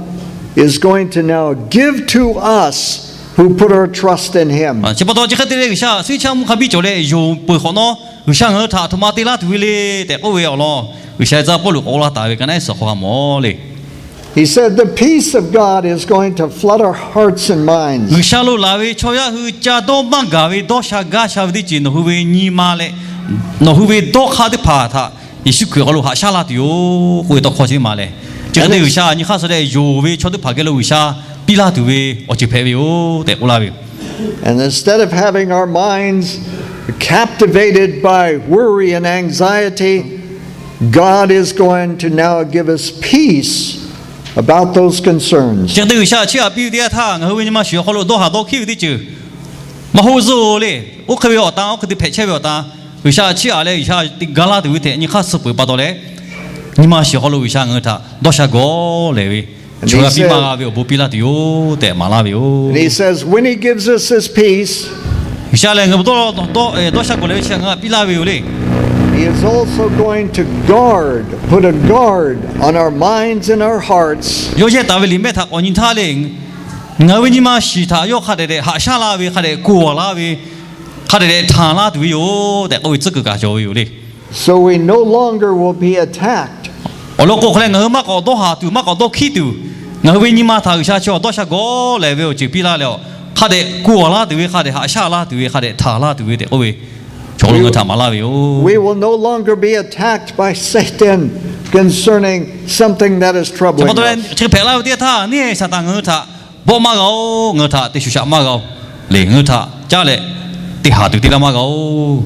is going to now give to us who put our trust in Him. Chi pa taw chi hk'e te leh G'uiˬsha suhˉ chaˇ mvuhˇ hk'a biˇ cawˬ leh yonˍ peuˬ hk'awꞈ nawˉ, G'uiˬsha ngaˬ hui htaꞈ aˬ htoꞈ ma te laˇ tuˬ ve le tehꞈ k'oˆ ve awˬ lawn, G'uiˬsha ve tcuh Pawˇluꞈ k'awꞈ laˇ taˍ ve ka naˉ suhˍ hk'aw hk'a mawˬ le. He said, the peace of God is going to flood our hearts and minds. G'uiˬsha lo laˬ ve chaw yaˇ hui ca dawˇ maˇ gaˬ ve dawˇ sha gaˇ sha ve teˇ ceuˬ nawˬ hui ve nyi ma leh nawˬ hui ve dawˇ hk'aˇ teˇ hpaˍ htaꞈ Yeˍsuˆ Hkriꞈ awˬ hk'aw lo haꞈ shaˉ laˇ tuˬ yoˬ k'oˆ ve tawˇ hkawˇ chi maˍ leh, chi hk'e te G'uiˬsha nyi hk'aˇ suh leh yonˍ ve chaw teˇ hpaˍ geh lo G'uiˬsha piˇ laˇ tuˬ ve awˬ ceuˬ hpehꞈ ve yoˬ tehꞈ k'oˆ laˇ ve yoˬ. And instead of having our minds captivated by worry and anxiety, God is going to now give us peace about those concerns. Chi hk'e te G'uiˬsha chiˇ aꞈ piˇ ve teˇ yanˇ htaˇ ngaˬ hui ve nyi ma shiˍ awˬ hk'aw lo dawˇ haˍ dawˇ hkiˉ ve teˇ ceuˬ maˇ hoˆ zuhˆ le. Oˇ hk'e ve awˬ tan oˇ hk'e te hpehꞈ chehˇ ve awˬ tan, G'uiˬsha chiˇ aꞈ leh G'uiˬsha te ga laˇ tuˬ ve tehꞈ nyi hk'aˇ suh peuˬ pa taw leh, nyi ma shiˍ awˬ hk'aw lo G'uiˬsha ngaˬ hui htaꞈ dawˇ sha gawˇ lehˬ ve, chaw g'a piˇ maˇ g'a ve awˬ bon piˇ laˇ tuˬ yoˬ tehꞈ maˍ laˇ ve yoˬ. And he says, when he gives us his peace, G'uiˬsha lehˬ ngaˬ hui dawˇ dawˇ sha gawˬ lehˬ ve chi htaꞈ ngaˬ hui htaꞈ piˇ laˇ ve yoˬ le. He is also going to guard, put a guard on our minds and our hearts. Yawˇ yehˇ taˍ ve liꞈ mehˆ htaꞈ k'awꞈ nyi htaˇ le, ngaˬ hui ve nyi ma shiˍ htaꞈ yawˇ hk'a dehꞈ dehꞈ haꞈ shaˉ laˇ ve, hk'a dehꞈ kuˬ laˇ ve, hk'a dehꞈ dehꞈ htanˍ laˇ tuˬ ve yoˬ tehꞈ k'oˆ ve tcuhˉ kuiˬ kaꞈ cawˬ ve yoˬ le. So we no longer will be attacked. Awˬ lawn k'o hk'a leh ngaˬ hui maˇ k'awꞈ dawˇ haˍ tuˬ, maˇ k'awꞈ dawˇ hkiˉ tuˬ, ngaˬ hui ve nyi ma htaꞈ G'uiˬsha chi awˬ dawˇ sha gawˇ lehˬ ve awˬ ceuˬ piˇ laˇ leh, hk'a dehꞈ kuˬ laˇ tuˬ ve, hk'a dehꞈ haꞈ shaˉ laˇ tuˬ ve, hk'a dehꞈ htanˍ laˇ tuˬ ve tehꞈ k'oˆ ve, chaw lo ngaˬ hui htaꞈ maˍ laˇ ve yoˬ. We will no longer be attacked by Satan concerning something that is troubling us. Chi pa taw leh chi hk'e hpehꞈ laˇ ve teˇ yanˇ htaˇ neˇ Saˍtanˍ ngaˬ hui htaꞈ bawˆ maˇ g'a-oˬ, ngaˬ hui htaꞈ te shuˍ shaꞈ maˇ g'a-oˬ le. Ngaˬ hui htaꞈ caˉ leh te haˍ tuˬ te laˇ maˇ g'a-oˬ.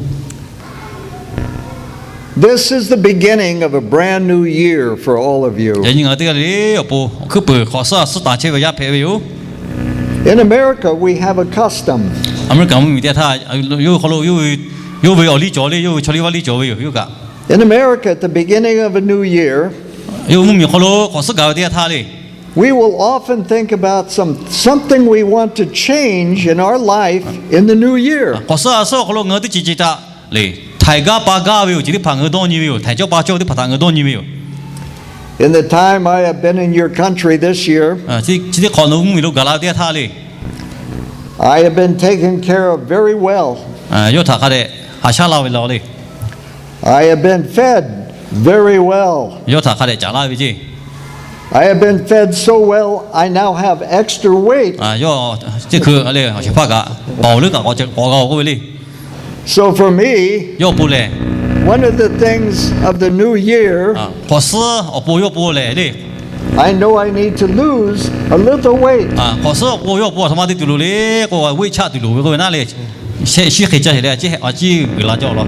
This is the beginning of a brand new year for all of you. Yaꞈ nyi ngaˬ hui teˇ g'aˇ le le awˬ pon awˬ hkuiˉ puiˍ hk'awꞈ suhˉ suhˉ tanˍ chehˇ ve yaˇ hpehꞈ ve yoˬ. In America, we have a custom. Aˍmeˍriˆkaˍ mvuhˇmiˬ teˇ htaˇ, yawˇ hui hk'aw lo yawˇ ve awˬ liˇ cawˬ le, yawˇ ve chaw liˇ vaˇ liˇ cawˬ ve yoˬ. Yawˇ kaꞈ, in America, at the beginning of a new year, yawˇ hui mvuhˇmiˬ awˬ hk'aw lo hk'awꞈ suhˉ gaˬ ve teˇ yanˇ htaˇ le, we will often think about some, something we want to change in our life in the new year. Hk'awꞈ suhˉ a suhˉ awˬ hk'aw lo ngaˬ hui teˇ ceuˬ ceuˬ htaꞈ le, htaiˍ gaˇ pa gaˇ ve awˬ ceuˬ teˇ hpaˍ ngaˬ hui dawˇ nyi ve yoˬ. Htaiˍ cawˇ pa cawˇ ve teˇ hpaˍ htaꞈ ngaˬ hui dawˇ nyi ve yoˬ. In the time I have been in your country this year, chi teˇ hk'awꞈ nawˬ hui mvuhˇmiˬ lo gaˬ la ve teˇ yanˇ htaˇ le, I have been taken care of very well. Yawˇ htaꞈ hk'a dehꞈ haꞈ shaˉ laˇ ve law le. I have been fed very well. Yawˇ htaꞈ hk'a dehꞈ caˍ laˇ ve ceˇ. I have been fed so well, I now have extra weight. Yawˇ teˇ hkui le, awˬ shehˍ hpaˇ kaꞈ paoˬ leuˉ kaꞈ k'awꞈ g'a-oˬ k'oˆ ve le. So for me, yawˇ awˬ pon lehˬ, one of the things of the new year, hk'awꞈ suhˉ awˬ pon yawˇ awˬ pon lehˬ le, I know I need to lose a little weight. Hk'awꞈ suhˉ awˬ pon yawˇ awˬ pon aˬ htoꞈ ma te tuˬ loˍ le k'o, weight chaꞈ tuˬ loˍ ve k'oˆ ve naˉ le. Shehˆ shiˉ hk'e caˇ sheˍ le, a ciˉ g'uiˬ la cawˇ law.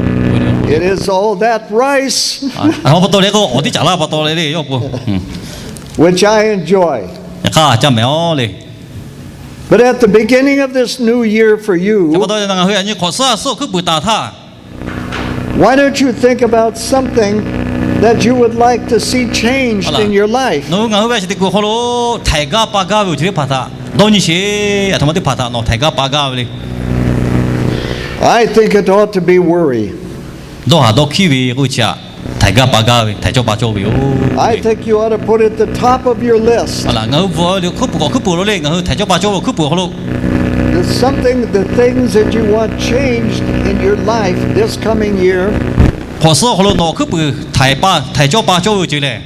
It is all that rice, a pa taw leh k'o, awˬ tiˉ caˍ laˇ pa taw leh le yawˇ awˬ pon, which I enjoy. Yaꞈ hk'aˇ caˇ mehˍ-oˬ le. But at the beginning of this new year for you, pa taw ngaˬ hui yaꞈ nyi hk'awꞈ suhˉ a suhˉ awˬ hkuiˉ puiˍ taˍ htaˇ, why don't you think about something that you would like to see changed in your life? Nawˬ hui ngaˬ hui ve a shaꞈ teꞈ kuiˬ awˬ hk'aw lo htaiˍ gaˇ pa gaˇ ve awˬ ceuˬ teˇ hpaˍ htaꞈ dawˇ nyi sheˍ. Aˬ htoꞈ ma teˇ hpaˍ htaꞈ nawˬ htaiˍ gaˇ pa gaˇ ve le. I think it ought to be worry. Dawˇ haˍ dawˇ hkiˉ ve k'oˆ ve chi htaꞈ htaiˍ gaˇ pa gaˇ ve, htaiˍ cawˇ pa cawˇ ve yoˬ. I think you ought to put it at the top of your list. Ngaˬ hui bvuhꞈ ve hkuiˉ puiˍ k'awꞈ hkuiˉ puiˍ lo le, ngaˬ hui htaiˍ cawˇ pa cawˇ ve awˬ hkuiˉ puiˍ awˬ hk'aw lo, the something, the things that you want changed in your life this coming year, hk'awꞈ suhˉ awˬ hk'aw lo nawˬ awˬ hkuiˉ puiˍ htaiˍ pa, htaiˍ cawˇ pa cawˇ ve awˬ ceuˬ lehˬ,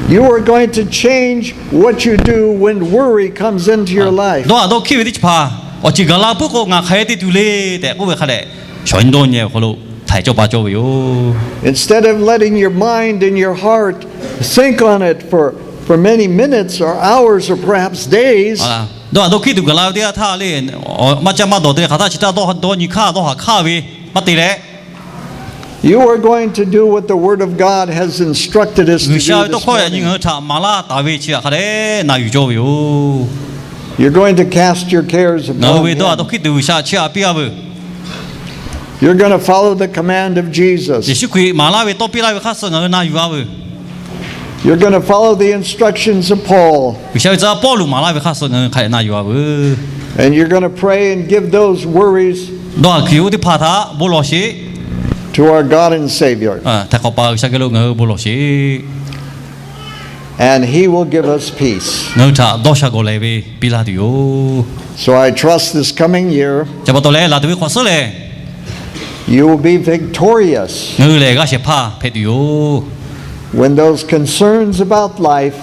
you are going to change what you do when worry comes into your life. Dawˇ haˍ dawˇ hkiˉ ve teˇ ceuˬ hpaˍ awˬ ceuˬ gaˬ la puiˉ k'o ngaˬ hk'aˬ hk'e te tuˬ le tehꞈ k'oˆ ve hk'a dehꞈ, shawˍ nyi dawˇ nyi awˬ hk'aw lo htaiˍ cawˇ pa cawˇ ve yoˬ. Instead of letting your mind and your heart think on it for, for many minutes or hours or perhaps days, dawˇ haˍ dawˇ hkiˉ tuˬ gaˬ la ve teˇ g'aˇ htaˇ le, maˇ caˇ maˇ dawˬ te leh hk'aˬ htaˇ chi htaˇ dawˇ nyi hk'aˇ dawˇ haˍ hk'aˇ ve maˇ te leh, you are going to do what the Word of God has instructed us to do this morning. G'uiˬsha ve tawˇ hkawˇ yaꞈ nyi ngaˬ hui htaꞈ maˍ laˇ taˍ ve chi htaꞈ hk'a dehꞈ na yuˬ cawˇ ve yoˬ. You're going to cast your cares upon Him. Ngaˬ hui ve dawˇ haˍ dawˇ hkiˉ tuˬ G'uiˬsha chiˇ aꞈ piˇ-a veuˬ. You're going to follow the command of Jesus. Yeˍsuˆ Hkriꞈ maˍ laˇ ve tawˇ piˇ laˇ ve hk'aˇ suh ngaˬ hui na yuˬ-a veuˬ. You're going to follow the instructions of Paul. G'uiˬsha ve tcuh yaˇ Pawˇluꞈ maˍ laˇ ve hk'aˇ suh ngaˬ hui hk'a dehꞈ na yuˬ-a veuˬ. And you're going to pray and give those worries, dawˇ haˍ hkiˉ oˇ teˇ hpaˍ htaꞈ bon lawˬ sheˍ. to our God and Savior, Htaiˍ hk'awꞈ paˍ G'uiˬsha geh lo ngaˬ hui bon lawˬ sheˍ. And He will give us peace. Ngaˬ hui htaꞈ dawˇ sha gawˬ lehˬ ve piˇ laˇ tuˬ yoˬ. So I trust this coming year, Chi pa taw leh, laˬ tuˬ ve hk'awꞈ suhˉ lehˬ, you will be victorious ngaˬ hui lehˬ g'a shehˍ hpaˇ hpehꞈ tuˬ yoˬ. When those concerns about life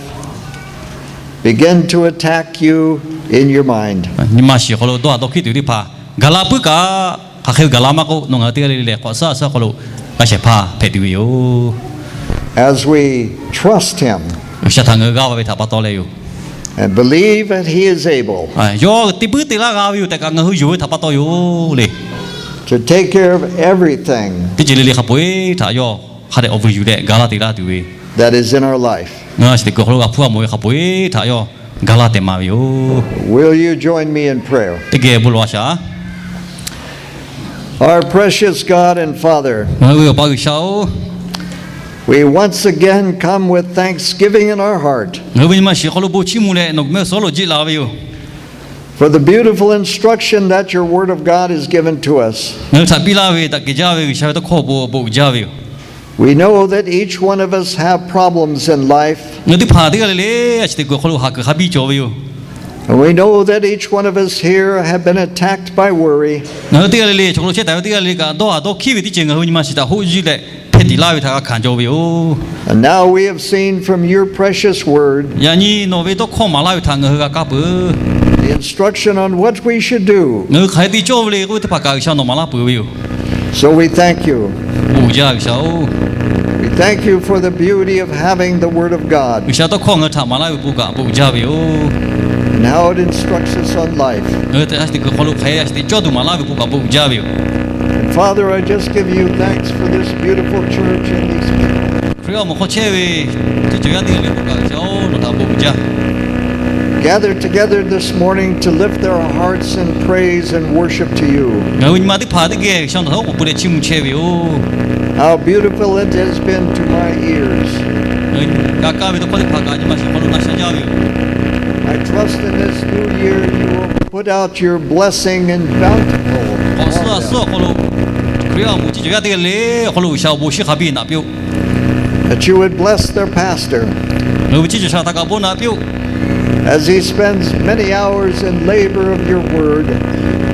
begin to attack you in your mind. Nyi ma shiˍ hk'aw lo dawˇ haˍ dawˇ hkiˉ tuˬ teˇ hpaˍ gaˬ la puiˉ kaꞈ, hk'aˬ hk'e ve gaˬ la maˇ k'oˆ, nawˬ ngaˬ hui teˇ g'aˇ le le lehˬ hk'awꞈ suhˉ suhˉ hk'aw lo g'a shehˍ hpaˇ hpehꞈ tuˬ ve yoˬ. As we trust Him G'uiˬsha htaꞈ ngaˬ hui g'a ve htaꞈ pa taw leh yoˬ. and believe that He is able Yawˇ te puiˉ te laˇ g'a ve yoˬ tehꞈ kaꞈ ngaˬ hui yonˍ ve htaꞈ pa taw yoˬ le. to take care of everything Teˇ ceuˬ le le hk'a peu-eˬ htaꞈ yawˇ hk'a dehꞈ awˬ vuiˬ yuˬ leh ga laˇ te laˇ tuˬ ve that is in our life. Ngaˬ hui a shu teꞈ kuiˬ awˬ hk'aw lo g'a hpuˇ g'a mawˬ ve hk'a peu-eˬ htaꞈ yawˇ ga laˇ tehꞈ maˍ ve yoˬ. Will you join me in prayer? Teˇ geh bon lawˬ a shaˍ. Our precious God and Father, Ngaˬ hui ve Awˬ pa G'uiˬsha-oˬ, we once again come with thanksgiving in our heart ngaˬ hui ve nyi ma shiˍ hk'aw lo bon chiˇ mvuh leh nawˬ mehˆ suhˉ lo jiˆ la ve yoˬ. for the beautiful instruction that your Word of God has given to us. Ngaˬ hui htaꞈ piˇ laˇ ve daꞈ kehˬ jaˇ ve G'uiˬsha ve tawˇ hkawˇ awˬ pon awˬ bon uiˍ jaˇ ve yoˬ. We know that each one of us have problems in life. Ngaˬ hui teˇ hpaˍ teˇ g'aˇ le le a shu teꞈ kuiˬ awˬ hk'aw lo haˍ kuiˬ hk'a biˇ cawˬ ve yoˬ. And we know that each one of us here have been attacked by worry. Ngaˬ hui teˇ g'aˇ le le chaw hk'aw lo chehˇ taˍ ve teˇ g'aˇ le le kaꞈ dawˇ haˍ dawˇ hkiˉ ve teˇ ceuˬ ngaˬ hui ve nyi ma shiˍ htaꞈ hoˆ jiˇ leh hpehˇ tiꞈ laˇ ve htaꞈ g'a hkanˍ jaw ve yoˬ. And now we have seen from your precious word Yaꞈ nyi nawˬ ve tawˇ hkawˇ maˍ laˇ ve htaꞈ ngaˬ hui g'a kaˇ peuˬ. the instruction on what we should do. Ngaˬ hui hk'aˬ hk'e te cawˇ ve le k'oˆ ve teˇ hpaˍ kaꞈ G'uiˬsha nawˬ maˍ laˇ peuˬ ve yoˬ. So we thank you. Bon uiˍ jaˇ G'uiˬsha-oˬ. We thank you for the beauty of having the Word of God G'uiˬsha tawˇ hkawˇ ngaˬ hui htaꞈ maˍ laˇ ve bon kaꞈ bon uiˍ jaˇ ve yoˬ. and how it instructs us on life. Ngaˬ hui a shu teꞈ kuiˬ hk'aw lo hk'aˬ hk'e a shu teꞈ cawˇ tuˬ maˍ laˇ ve bon kaꞈ bon uiˍ jaˇ ve yoˬ. And Father, I just give you thanks for this beautiful church and these people Hkriꞈ yaˇ awˬ moˍ hk'aw chehˇ ve teˇ ceuˬ yaˇ teˇ g'aˇ le k'o kaꞈ G'uiˬsha-oˬ, nawˬ htaꞈ bon uiˍ jaˇ. gathered together this morning to lift their hearts in praise and worship to you. Ngaˬ hui nyi ma teˇ hpaˍ teˇ geh G'uiˬsha nawˬ htaꞈ oˉ k'oˍ pui leh chiˇ mvuh chehˇ ve yoˬ. How beautiful it has been to my ears. G'a kaˇ ve tawˇ hkawˇ teˇ hpaˍ kaꞈ nyi ma shiˍ hk'aw lo na sha jaˇ ve yoˬ. I trust in this new year you will put out your blessing in bountiful K'awꞈ suhˉ a suhˉ awˬ hk'aw lo Hkriꞈ yaˇ awˬ moˍ teˇ ceuˬ yaˇ teˇ g'aˇ le awˬ hk'aw lo G'uiˬsha awˬ bon shiˉ hk'a biˇ naꞈ piˇ-oˆ. that you would bless their pastor Ngaˬ hui ve teˇ ceuˬ shaˍ htaꞈ kaꞈ bon naꞈ piˇ-oˆ. as he spends many hours in labor of your word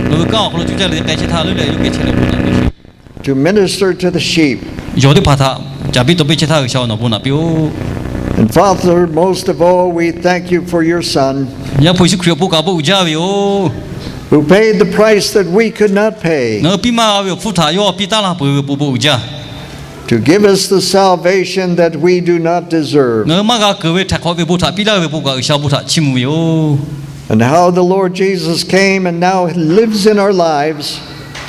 Ngaˬ hui kanˉ awˬ hk'aw lo cuˇ caˇ leh k'ai chehˇ htaˇ leuˉ leh yawˇ geh chehˇ leh bon naꞈ piˇ-oˆ. to minister to the sheep. Yawˬ teˇ hpaˍ htaꞈ caˍ piˇ taw piˇ chehˇ htaˇ G'uiˬsha nawˬ bon naꞈ piˇ-oˆ. And Father, most of all, we thank you for your Son Yaˇ hpu Yeˍsuˆ Hkriꞈ awˬ pon kaꞈ bon uiˍ jaˇ ve yoˬ. who paid the price that we could not pay Ngaˬ hui piˇ maˇ g'a ve awˬ hpfuhˇ htaꞈ yawˇ piˇ taˉ laˇ peuˬ ve awˬ pon bon uiˍ jaˇ. to give us the salvation that we do not deserve. Ngaˬ hui maˇ g'a keunˍ ve htaiˍ hk'awꞈ ve bon htaꞈ piˇ laˇ ve bon kaꞈ G'uiˬsha awˬ bon htaꞈ chiˇ mvuh ve yoˬ. And how the Lord Jesus came and now lives in our lives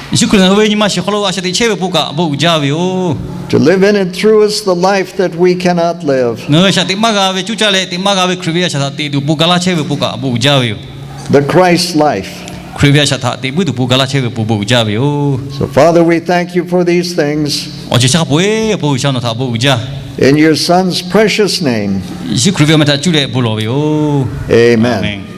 Yeˍsuˆ Hkriꞈ ngaˬ hui ve nyi ma shiˍ hk'aw lo a shaꞈ teꞈ chehˇ ve bon kaꞈ bon uiˍ jaˇ ve yoˬ. to live in and through us the life that we cannot live. Ngaˬ hui a shaꞈ teꞈ maˇ g'a ve coˇ caˇ leh teꞈ maˇ g'a ve Hkriꞈ ve a shaꞈ htaꞈ teꞈ tuˬ awˬ pon ga laˇ chehˇ ve bon kaꞈ bon uiˍ jaˇ ve yoˬ. The Christ life. Hkriꞈ ve a shaꞈ htaꞈ teꞈ puiˉ tuˬ awˬ pon ga laˇ chehˇ ve awˬ pon bon uiˍ jaˇ ve yoˬ. So, Father, we thank you for these things Awˬ ceuˬ chi hk'a peu-eˬ awˬ pon G'uiˬsha nawˬ htaꞈ bon uiˍ jaˇ. in your Son's precious name. Yeˍsuˆ Hkriꞈ ve awˬ meh htaꞈ cuˇ leh bon lawˬ ve yoˬ. Amen. Aˍmenˍ.